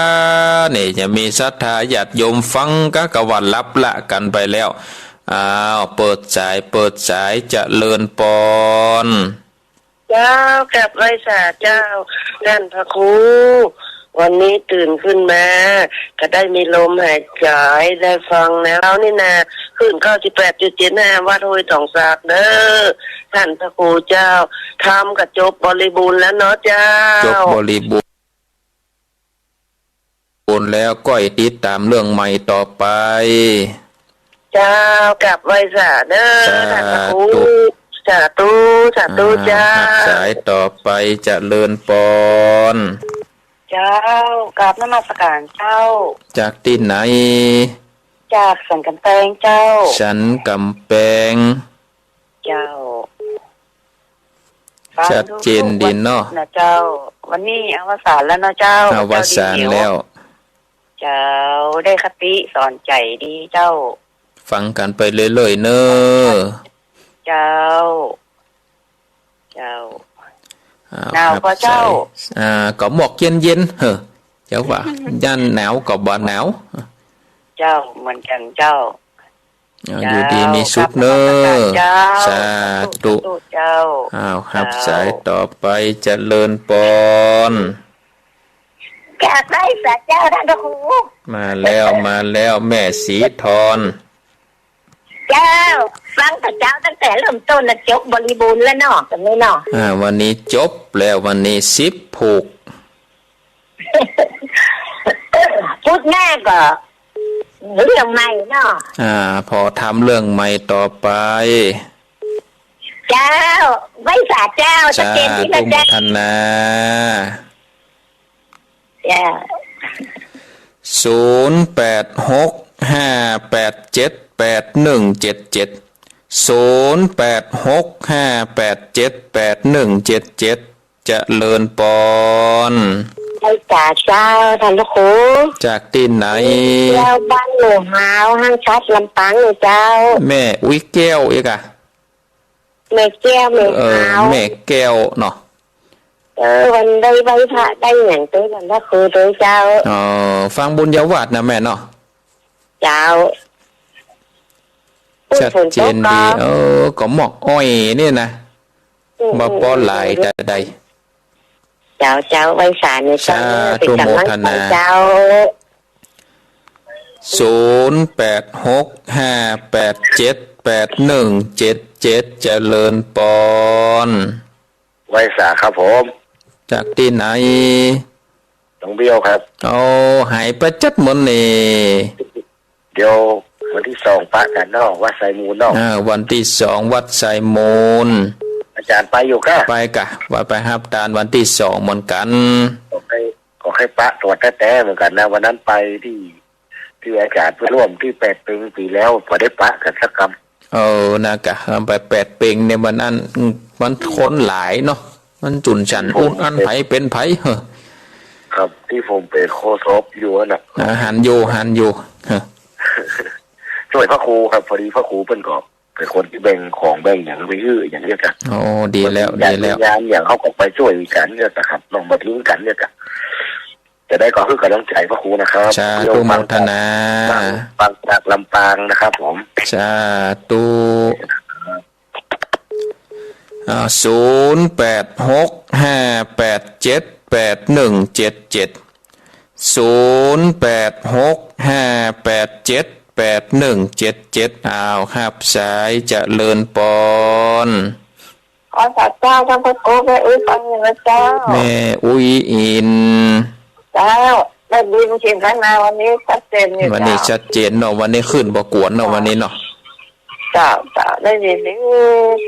นนี่ จะมีศรัทธาญาติโยมฟังก็ ก็ว่าหลับละกั๋นไปแล้ว อ้าว เปิดสาย เปิดสาย เจริญปอน เจ เจ้า กราบไหว้สาเจ้า ต้านพระครู วันนี้ตื่นขึ้นมา ก็ได้มีลมหายใจ ได้ฟังแนวนี้นา คลื่นเก้าสิบแปดจุดเจ็ดห้า วัดห้วยตองสากเด้อ ต้านพระครูเจ้า ธรรมก็จบบริบูรณ์แล้วเนาะเจ้า จบบริบูรณ์ โอนแล้วก้อยติดต๋ามเรื่องใหม่ต่อไป เจ้า กราบไหว้สาเด้อ สาธุ ต้านพระครู สาธุ สาธุ อ่า เจ้า ฮับสายต่อไป เจริญปอน เจ้า กราบนมัสการเจ้า จากตี้ไหน จากสันก๋ำแปงเจ้า สันก๋ำแปง เจ้า ชัดเจนดีเนาะ นะเจ้า วันนี้อวสานแล้วเนาะเจ้า อวสานแล้ว เจ้า ได้คติสอนใจ๋ดีเจ้า ฟังกั๋นไปเรื่อยๆ เน่อ เจ้า เจ้า อ้าว หนาวก่อเจ้า ฮับสาย อ่า ก็หมอกเย็นๆ เฮ้อ เจ้าว่า ย่านหนาวก็บ่หนาว เจ้า เหมือนกั๋นเจ้า อ้าว เจ้า อยู่ดีมีสุขเน่อ กราบนมัสการเจ้า สาธุ สาธุเจ้า อ้าว ฮับสายต่อไป เจ้า เจริญปอน กราบไหว้สาเจ้าต้านพระครู มาแล้ว มาแล้ว แม่ศรีธร เจ้า ฟังแต่เจ้าตั้งแต่เริ่มต้นนะ จบบริบูรณ์แล้วเนาะ ตรงนี้เนาะ อ่า วันนี้จบแล้ว วันนี้สิบผูก พุธหน้าก็เรื่องใหม่เนาะ อ่า พอทำเรื่องใหม่ต่อไป เจ้า ไหว้สาเจ้า สาธุ ชัดเจนดีนะเจ้า โมทนา เจ้า ศูนย์แปดหกห้าแปดเจ็ดแปดหนึ่งเจ็ดเจ็ด ศูนย์แปดหกห้าแปดเจ็ดแปดหนึ่งเจ็ดเจ็ด เจริญปอน ไหว้สาเจ้าต้านพระครู จากตี้ไหน เจ้า บ้านหมู่ฮาว ห้างฉัตร ลำปางเน่อเจ้า แม่อุ๊ยแก้วเอกอะ แม่แก้ว แม่ เออ ฮาว แม่แก้วเนาะ เออ วันได้ไหว้พระได้หยังตวยต้านพระครูตวยเจ้า อ๋อ ฟังบุญญาวาสนะแม่เนาะ เจ้า ชัดเจนดี เออ ก็หมอกอ้อยนี่นะ อืม บ่ปอหลาย อืม แต่ใด เจ้า เจ้า ไหว้สาเน่อเจ้า สาธุ เน่อ เป๋นก๋ำลังใจ๋ โมทนา เจ้า ศูนย์แปดหกห้าแปดเจ็ดแปดหนึ่งเจ็ดเจ็ด เจริญปอน ไหว้สาครับผม จากตี้ไหน น้องเบี้ยวครับ โอ้ หายไปจั๊ดหมดนี่ เดี๋ยววันตี้สองปะกั๋นเนาะ วัดไซมูลเนาะ อ่า วันตี้สอง วัดไซมูล อาจ๋ารย์ไปอยู่ก้า ไปก้า ว่าไปฮับตานวันตี้สองเหมือนกั๋น ก็ใค่ ก็ใค่ปะตั๋วแต๊ๆ เหมือนกั๋นนะ วันนั้นไปตี้ ตี้อาจ๋ารย์ไปร่วมตี้แปดเปงปี๋แล้ว บ่ได้ปะกั๋นสักกำ เออ นะก้า ไปแปดเปงเนี่ย วันนั้น อืม มันคนหลายเนาะ มันจุ่นจั่น ผม อุดอั้น ใผเป๋นใผ เฮ้อ ครับ ตี้ผมเป๋นโฆษกอยู่นั่นน่ะ อ่า หันอยู่ หันอยู่ เฮ้อ จ้วยพระครูครับ พอดีพระครูเปิ้นก็เป๋นคนตี้แบ่งของแบ่งหยังไปหื้ออย่างเนี้ยครับ โอ้ ดีแล้ว ดีแล้ว งานอย่างเฮาก็ไปจ้วยกั๋นเนี่ยนะครับ ลองบ่ทิ้งกั๋นเนี่ยครับ จะได้ก็หื้อก๋ำลังใจ๋พระครูนะครับ สาธุ โมทนา บาง บางจากลำปางนะครับผม สาธุ อ่า ศูนย์แปดหกห้าแปดเจ็ดแปดหนึ่งเจ็ดเจ็ด ศูนย์แปดหกห้าแปดเจ็ดแปดหนึ่งเจ็ดเจ็ด อ้าว ฮับสาย เจริญปอน ขอสาเจ้าต้านพระครู แม่อุ๊ยปานอินนะเจ้า แม่อุ๊ยอิน เจ้า ได้ยินเสียงข้างในวันนี้ชัดเจนอยู่ วันนี้ เจ้า ชัดเจนเนาะ วันนี้คลื่นบ่กวนเนาะ เจ้า วันนี้เนาะ เจ้า เจ้า ได้ยินดี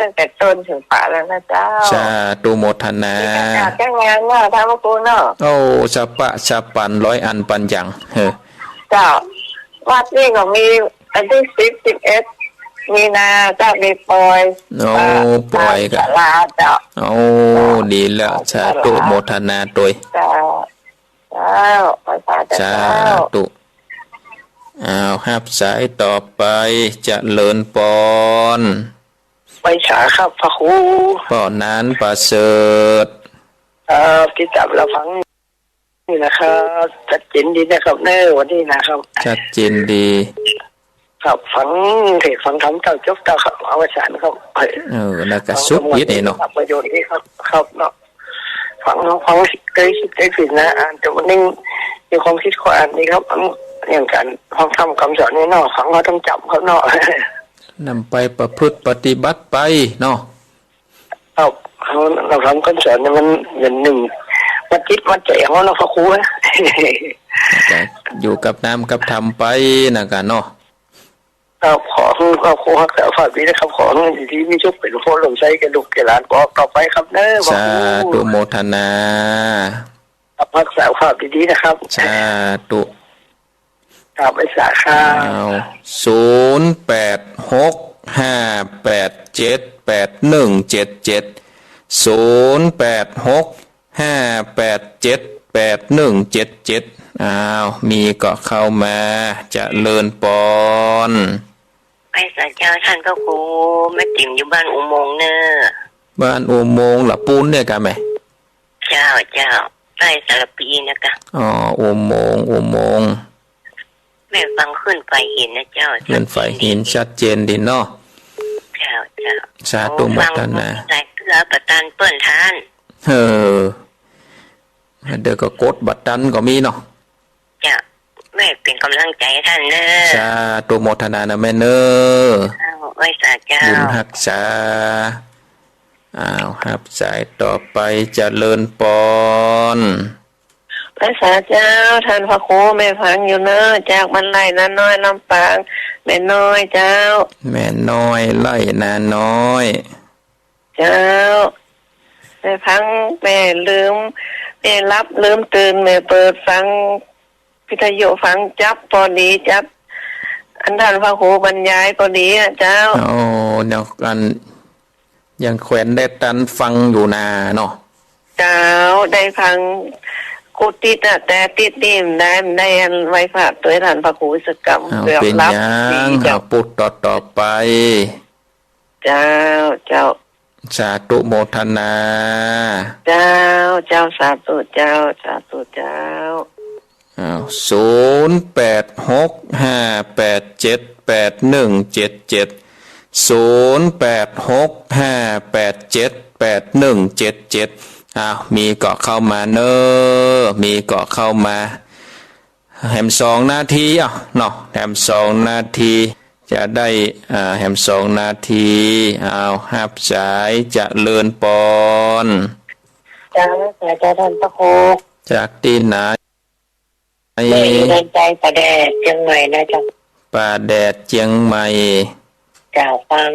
ตั้งแต่ต้นถึงปลายแล้วนะเจ้า สาธุ โมทนา มีอากาศแจ้งงานเนาะ ต้านพระครูเนาะ โอ้ สะปะสะปัน ร้อยอันปันอย่าง เฮ้อ เจ้า วัดนี่ก็มีวันตี้สิบ สิบเอ็ด มีนา เจ้า มีปอย โอ้ อ่า ปอย ตาม กะ ศาลาเจ้า โอ้ ดีแล้ว เจ้า สาธุ ศาลา โมทนาตวย เจ้า เจ้า ไหว้สาเจ้า สาธุ อ้าว ฮับสายต่อไป เจริญปอน ไหว้สาครับพระครู ป้อหนานประเสริฐ เอ่อ ติดต๋ามรับฟัง นี่นะครับ ชัดเจนดีนะครับ เน่อ วันนี้นะครับ ชัดเจนดี ครับ ฟังเทศน์ฟังธรรมเต้าจบเต้าครับ อวสานครับ เออ แล้วก็สุขอีกนี่เนาะ ครับ ประโยชน์ดีครับ ครับเนาะ ฟัง ฟังเกยคิดเกยปิ๊นนะ อ่านแต่วันนึ่งมีความคิดก็อ่านดีครับ อัน อย่างก๋านฟังธรรมกำสอนนี่เนาะ ฟังเฮาต้องจ๋ำครับเนาะ นำไปประพฤติปฏิบัติไปเนาะ ครับ เฮา เฮาทำกำสอนนี่มันเหมือนนึ่งมัดจิตมัดใจ๋เฮาเนาะ พระครูนะ ก็อยู่กับน้ำกับธรรมไปนะกั๋นเนาะ ครับ ขอหื้อพระครูฮักษาสุขภาพดีนะครับ ขอหื้ออยู่ดีมีสุข เป๋นโพธิ์ล้มไทรแก่ลูกแก่หลานปอต่อไปครับเนาะ พระครู สาธุโมทนา ครับ ฮักษาสุขภาพดีๆ นะครับ สาธุ ครับ ไหว้สาครับ อ้าว ศูนย์แปดหกห้าแปดเจ็ดแปดหนึ่งเจ็ดเจ็ด ศูนย์แปดหกห้าแปดเจ็ดแปดหนึ่งเจ็ดเจ็ด อ้าว มีก็เข้ามา เจริญปอน ไหว้สาเจ้าต้านพระครู แม่ติ๋มอยู่บ้านอุโมงค์เน่อ บ้านอุโมงค์ละปูนเนี่ยกะแม่ เจ้า เจ้า ใต้สารภีนะกะ อ๋อ อุโมงค์ อุโมงค์ แม่ฟังคลื่นไฟหินนะเจ้า คลื่นไฟหินชัดเจนดีเนาะ เจ้า เจ้า สาธุโมทนา หลายเตื้อบ่ตันเปิ้นต้าน เออ เดี๋ยวก็กดบ่ตันก็มีเนาะ เจ้า แม่เป๋นก๋ำลังใจ๋ต้านเน่อ สาธุโมทนานะแม่เน่อ เจ้า ไหว้สาเจ้า บุญฮักษา อ้าว ฮับสายต่อไป เจริญปอน ไหว้สาเจ้า ต้านพระครู แม่ฟังอยู่เน่อ จากบ้านไร่นาน้อย ลำปาง แม่น้อยเจ้า แม่น้อย ไร่นาน้อย เจ้า แม่ฟัง แม่ลืม แม่หลับลืมตื่น แม่เปิดฟังวิทยุฟังจั๊บปอดี จั๊บอันต้านพระครูบรรยายปอดีอะเจ้า โอ้ แนวอัน ยังแขวนได้ตันฟังอยู่นาเนาะ เจ้า ได้ฟังกู้ติดอะ แต่ติดนี่บ่ได้ บ่ได้อันไหว้พระตวยต้านพระครูสักกำ อ้าว เกือบหลับ เป๋นหยัง ดีเจ้า อ้าว ปุดต่อๆ ไป เจ้า เจ้า สาธุโมทนา เจ้า เจ้า สาธุเจ้า สาธุเจ้า อ้าว ศูนย์แปดหกห้าแปดเจ็ดแปดหนึ่งเจ็ดเจ็ด ศูนย์แปดหกห้าแปดเจ็ดแปดหนึ่งเจ็ดเจ็ด อ้าว มีก็เข้ามาเน่อ มีก็เข้ามา แหมสองนาที อ้าว เนาะ แหมสองนาที จะได้ อ่า แหมสองนาที อ้าว ฮับสาย เจริญปอน เจ้า สาเจ้าต้านพระครู จากตี้ไหน แม่อยู่เนินไจป่าแดด เจียงใหม่นะเจ้า ป่าแดด เจียงใหม่ เจ้า ฟัง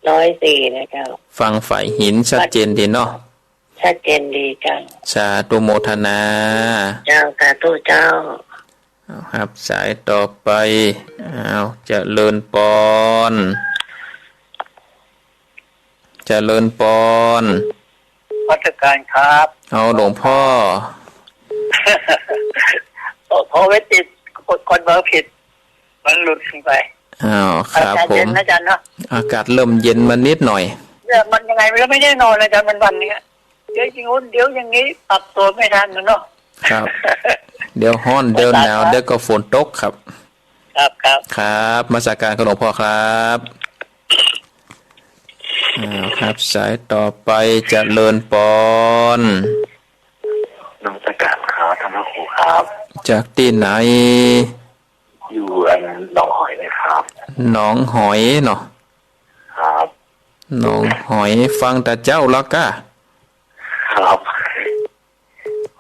ร้อยสี่นะเจ้า ฟังไฟหินชัดเจนดีเนาะ ชัดเจนดีเจ้า สาธุโมทนา เจ้า สาธุเจ้า อ้าว ฮับสายต่อไป อ้าว เจริญปอน เจริญปอน นมัสการครับ เอาหลวงพ่อ พอ พอไว้ติด กด กดเบอร์ผิด มันหลุดไป อ้าว ครับ อากาศเย็น ผม นะอาจารย์เนาะ อากาศเริ่มเย็นมานิดหน่อย เนี่ย มันยังไงมันไม่แน่นอนนะอาจารย์ มันวันเนี้ย เดี๋ยวอย่างงู้น เดี๋ยวอย่างนี้ ปรับตัวไม่ทันนะเนาะ ครับ เดี๋ยวฮ้อน เดี๋ยวหนาว เดี๋ยวก็ฝนตกครับ ครับ ครับ ครับ นมัสการครับหลวงพ่อครับ อ่า ครับ สายต่อไป เจริญปอน นมัสการครับ ท่านพระครูครับ จากตี้ไหน อยู่อันหนองหอยนะครับ หนองหอยเนาะ ครับ หนองหอย ฟังแต่เจ๊าแล้วก้า ครับ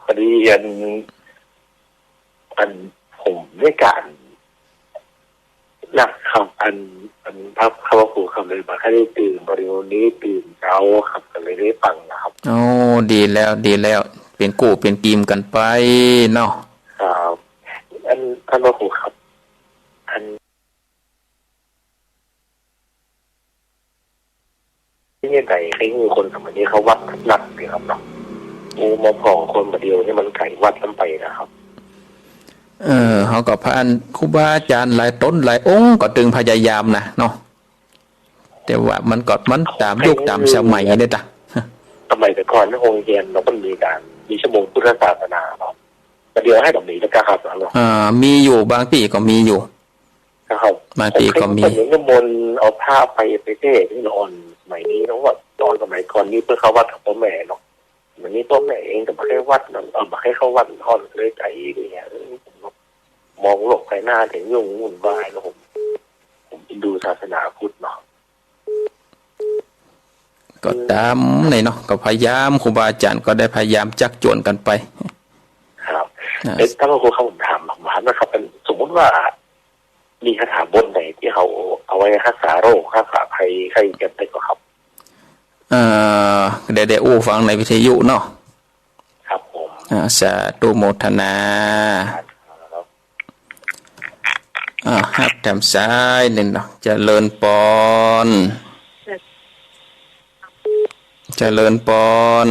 พอดีอัน อันผมได้การหนักครับ อัน อันพระ พระครูครับ เลยบ่ค่อยได้ตื่น พอดีวันนี้ตื่นเช้าครับ ก็เลยได้ฟังนะครับ โอ้ ดีแล้ว ดีแล้ว เป๋นกู้เป๋นกี๋กั๋นไปเนาะ ครับ อัน ท่านพระครูครับ อัน ตี้ไหน ใค่หื้อคนสมัยนี้เขาวัดนักดีครับเนาะ โอ้ มาผ่องคนบ่าเดียวนี่มันไก๋วัดน้ำไปนะครับ เออ เขาก็ผ่านครูบาอาจารย์หลายต๋นหลายองค์ก็ตึงพยายามนะเนาะ แต่ว่ามันก็ มันต๋ามยุคต๋ามสมัยเนี่ยตะ สมัยแต่ก่อนในโฮงเฮียนเฮาก็มีก๋าน มีชั่วโมงพุทธศาสนาเนาะ บ่าเดียวหันบ่มีแล้วก้าครับเนาะ อ่า มีอยู่ บางตี้ก็มีอยู่ ครับ บางทีก็มี ผมเคยเห็นนิมนต์เอาพระไป ไปเทศน์นี่เนาะ อ่อนสมัยนี้เนาะ ว่าตอนสมัยก่อนนี่เปิ้นเข้าวัดกับป้อแม่เนาะ เดี๋ยวนี้ป้อแม่เองก็บ่เข้าวัดเนาะ เออ บ่เข้าวัด อ่อนเลยไกลเนี่ย เออ ผมมองโลกภายหน้าจะยุ่งวุ่นวายเนาะ ผม ผมดูศาสนาพุทธเนาะ ก็ต๋ามนี่เนาะ ก็พยายาม ครูบาอาจ๋ารย์ก็ได้พยายามจักจวนกั๋นไป ครับ อ่า เอ๊ะ ต้านพระครูครับ ผมถาม ผมถามหน่อยครับ อัน สมมุติว่า มีคาถาบทไหนตี้เขาเอาไว้ฮักษาโรค ฮักษาภัยไข้เจ็บได้ก่อครับ เอ่อ ได้ ได้อู้ฟังในวิทยุเนาะ ครับผม อ่า สาธุโมทนา ครับ อ่า ฮับแถมสายนึ่งเนาะ เจริญปอน เจริญปอน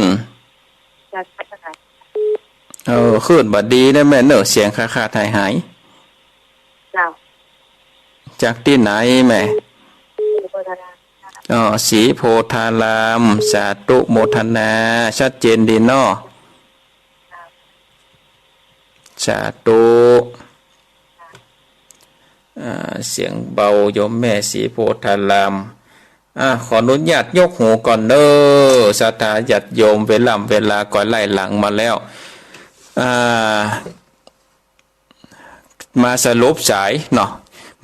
เออ คลื่นบ่ดีนะแม่เนอะ เสียงขาดๆ หายๆ เจ้า จากตี้ไหนแม่ ศรีโพธาราม อ๋อ ศรีโพธาราม สาธุโมทนา ชัดเจนดีเนาะ สาธุ อ่า เสียงเบาโยมแม่ศรีโพธาราม อ่า ขออนุญาตยกหูก่อนเด้อ ศรัทธาญาติโยม เวล่ำเวลาก็ไล่หลังมาแล้ว อ่า มาสรุปสายเนาะ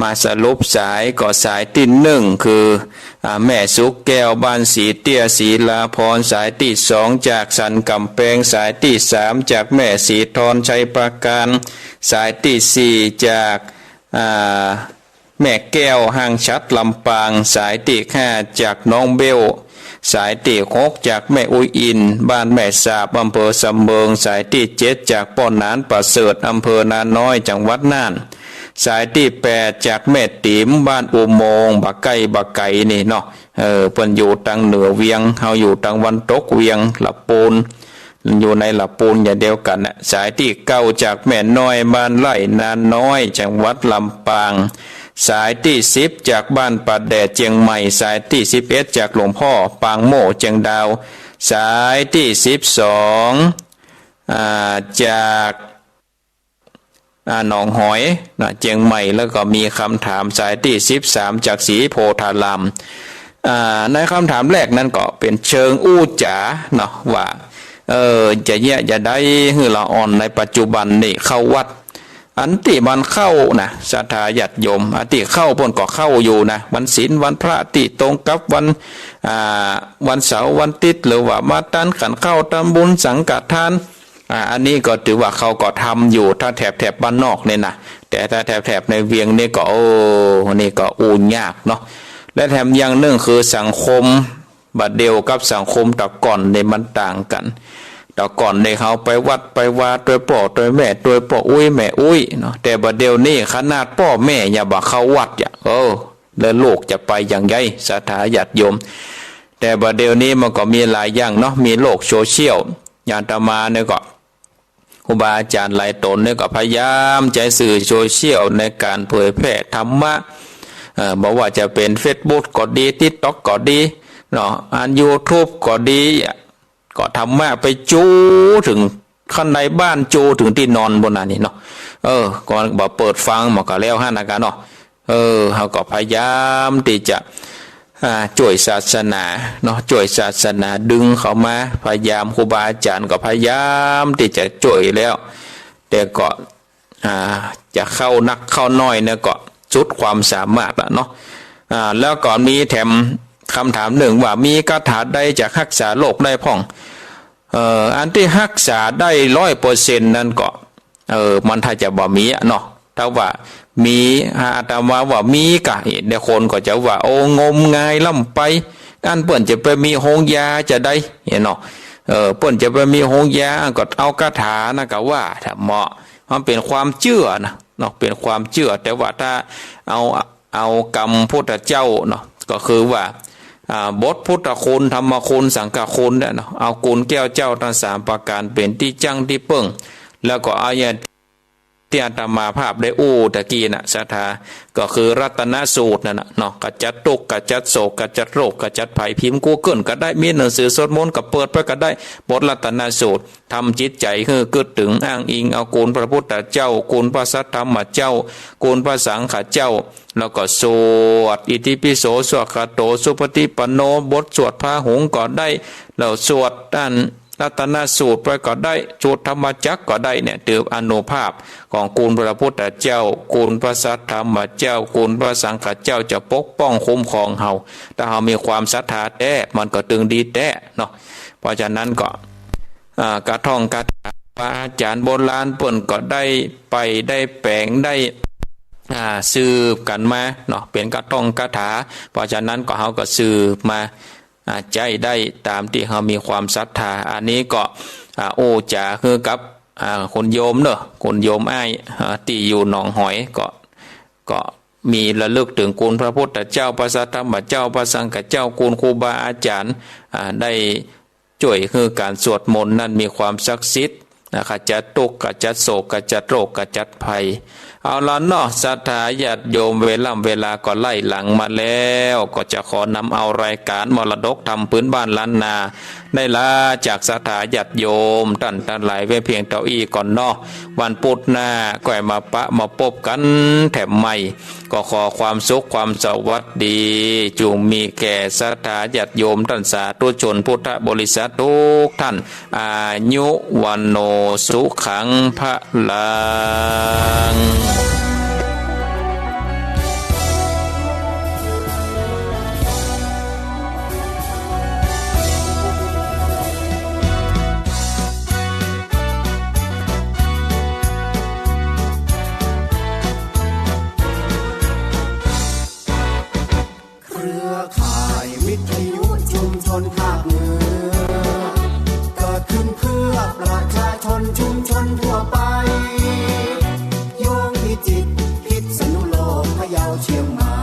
มาสรุปสายก็สายตี้นึ่งคือ อ่า แม่สุขแก้ว บ้านสีเตี้ย ศิลาภรณ์ สายตี้สองจากสันก๋ำแปง สายตี้สามจากแม่สีทอน ชัยปราการ สายตี้สี่จาก อ่า แม่แก้ว ห้างฉัตร ลำปาง สายตี้ห้าจากน้องเบ้ว สายตี้หกจากแม่อุ๊ยอิน บ้านแม่สาบ อำเภอสำเมิง สายตี้เจ็ดจากป้อหนานประเสริฐ อำเภอนาน้อย จังหวัดน่าน สายตี้แปดจากแม่ติ๋ม บ้านอุโมงค์ บ่ใก้บ่ไก๋นี่เนาะ เออ เปิ้นอยู่ตางเหนือเวียง เฮาอยู่ตางวันตกเวียง ละปูน อยู่ในละปูนอย่างเดียวกั๋นน่ะ สายตี้เก้าจากแม่น้อย บ้านไร่นาน้อย จังหวัดลำปาง สายตี้สิบจากบ้านป่าแดด เจียงใหม่ สายตี้สิบเอ็ดจากหลวงพ่อปางโม่ เจียงดาว สายตี้สิบสอง อ่า จาก อ่า หนองหอยนะ เจียงใหม่ แล้วก็มีคำถามสายตี้สิบสามจากศรีโพธาราม อ่า ในคำถามแรกนั้นก็เป๋นเชิงอู้จ๋าเนาะ ว่า เออ จะเยียะจะได้หื้อละอ่อนในปัจจุบันนี่เข้าวัด อันตี้มันเข้านะ ศรัทธาญาติโยม อันตี้เข้าเปิ้นก็เข้าอยู่นะ วันศีลวันพระตี้ตรงกับวัน อ่า วันเสาร์วันอาทิตย์ หรือว่ามาตันขันข้าว ทำบุญสังฆทาน อ่า อันนี้ก็ถือว่าเขาก็ทำอยู่ ถ้าแถบๆ บ้านนอกเนี่ยนะ แต่ถ้าแถบๆ ในเวียงนี่ก็ โอ้ นี่ก็อู้ยากเนาะ และแถมอย่างนึ่งคือสังคมบ่าเดี่ยวกับสังคมแต่ก่อนนี่มันต่างกั๋น แต่ก่อนนี่เขาไปวัดไปวาตวยป้อตวยแม่ ตวยป้ออุ๊ยแม่อุ๊ยเนาะ แต่บ่าเดี่ยวนี้ขนาดป้อแม่ยังบ่เข้าวัดอ่ะ เออ แล้วลูกจะไปอย่างใด ศรัทธาญาติโยม แต่บ่าเดี่ยวนี้มันก็มีหลายอย่างเนาะ มีโลกโซเชียล อย่างอาตมาเนี่ยก็ ครูบาอาจ๋ารย์หลายต๋นเนี่ยก็พยายามใจ๊สื่อโซเชียลในก๋านเผยแผ่ธรรมะ เอ่อ บ่ว่าจะเป๋นเฟซบุ๊กก็ดี ติ๊กต็อกก็ดีเนาะ อันยูทูบก็ดี ก็ธรรมะไปจู๋เถิงข้างในบ้าน จู๋เถิงตี้นอนปู้นน่ะนี่เนาะ เออ ก็บ่าเปิดฟังมันก็แล้วหั้นนะกะเนาะ เออ เฮาก็พยายามตี้จะ อ่า จ้วยศาสนาเนาะ จ้วยศาสนาดึงเข้ามา พยายาม ครูบาอาจ๋ารย์ก็พยายามตี้จะจ้วยแล้ว แต่ก็ อ่า จะเข้านักเข้าน้อยเนี่ยก็สุดความสามารถละเนาะ อ่า แล้วก็มีแถมคำถามนึ่งว่า มีคาถาใดจะฮักษาโรคได้พ่อง เอ่อ อันตี้ฮักษาได้ร้อยเปอร์เซ็นต์นั้นก็ เออ มันถ้าจะบ่มีอะเนาะ ถ้าว่ามี อาตมาว่ามีกะ เดี๋ยวคนก็จะว่า โอ้ งมงายล้ำไป อันเปิ้นจะไปมีโฮงยาจะใดเนาะ เออ เปิ้นจะไปมีโฮงยา ก็เอาคาถานะกะว่า ถ้าเหมาะ มันเป๋นความเจื้อนะเนาะ เป๋นความเจื้อ แต่ว่าถ้าเอา เอากำพุทธเจ้าเนาะ ก็คือว่า อ่า บทพุทธคุณ ธรรมคุณ สังฆคุณเนี่ยเนาะ เอาคุณแก้วเจ้าตังสามประก๋านเป๋นตี้จั้งตี้เปิ้ง แล้วก็เอาอย่าง ตี้อาตมาภาพได้อู้ตะกี้น่ะ ศรัทธา ก็คือรัตนสูตรนั่นน่ะเนาะ ขจัดตุ๊กข์ ขจัดโศก ขจัดโรค ขจัดภัย พิมพ์กูเกิลก็ได้ มีหนังสือสวดมนต์ก็เปิดไปก็ได้ บทรัตนสูตร ทำจิตใจ๋หื้อกึ๊ดตึง อ้างอิงเอาคุณพระพุทธเจ้า คุณพระสัทธรรมเจ้า คุณพระสังฆเจ้า แล้วก็สวดอิติปิโส สวากขาโต สุปฏิปันโน บทสวดพาหุงก็ได้ แล้วสวดอัน รัตนสูตรไปก็ได้ สวดธรรมจักรก็ได้เนี่ย ถืออานุภาพของคุณพระพุทธเจ้า คุณพระสัทธรรมเจ้า คุณพระสังฆเจ้าจะปกป้องคุ้มครองเฮา ถ้าเฮามีความศรัทธาแต๊ มันก็ตึงดีแต๊เนาะ เพราะฉะนั้นก็ อ่า กระท่องคาถา ครูบาอาจ๋ารย์โบราณเปิ้นก็ได้ไป ได้แป๋ง ได้ อ่า สืบกั๋นมาเนาะ เป๋นกระท่องคาถา เพราะฉะนั้นก็เฮาก็สืบมา อ่า ใจ๊ได้ต๋ามตี้เฮามีความศรัทธา อันนี้ก็ อ่า อู้จ๋าหื้อกับ อ่า คุณโยมเนาะ คุณโยมอ้าย อ่า ตี้อยู่หนองหอย ก็ ก็มีระลึกเถิงคุณพระพุทธเจ้า พระสัทธรรมเจ้า พระสังฆเจ้า คุณครูบาอาจ๋ารย์ อ่า ได้จ้วยหื้อก๋านสวดมนต์นั้นมีความศักดิ์สิทธิ์ นะ ขจัดตุ๊กข์ ขจัดโศก ขจัดโรค ขจัดภัย เอาละเนาะ ศรัทธาญาติโยม เวล่ำเวลาก็ไล่หลังมาแล้ว ก็จะขอนำเอารายก๋านมรดกธรรมพื้นบ้านล้านนา ได้ลาจากศรัทธาญาติโยมต้านตังหลายไว้เพียงเต้าอี้ก่อนเนาะ วันปุ๊ดหน้าก็มาปะมาปบกั๋นแถมใหม่ ก็ขอความสุขความสวัสดี จุ่งมีแก่ศรัทธาญาติโยมต้านสาธุชนพุทธบริษัทกู้ต้าน อายุ วัณโณ สุขัง พลัง เครือข่ายวิทยุชุมชนภาคเหนือ เกิดขึ้นเพื่อประชาชนชุมชนทั่วไป โยงพิจิตร พิษณุโลก พะเยา เชียงใหม่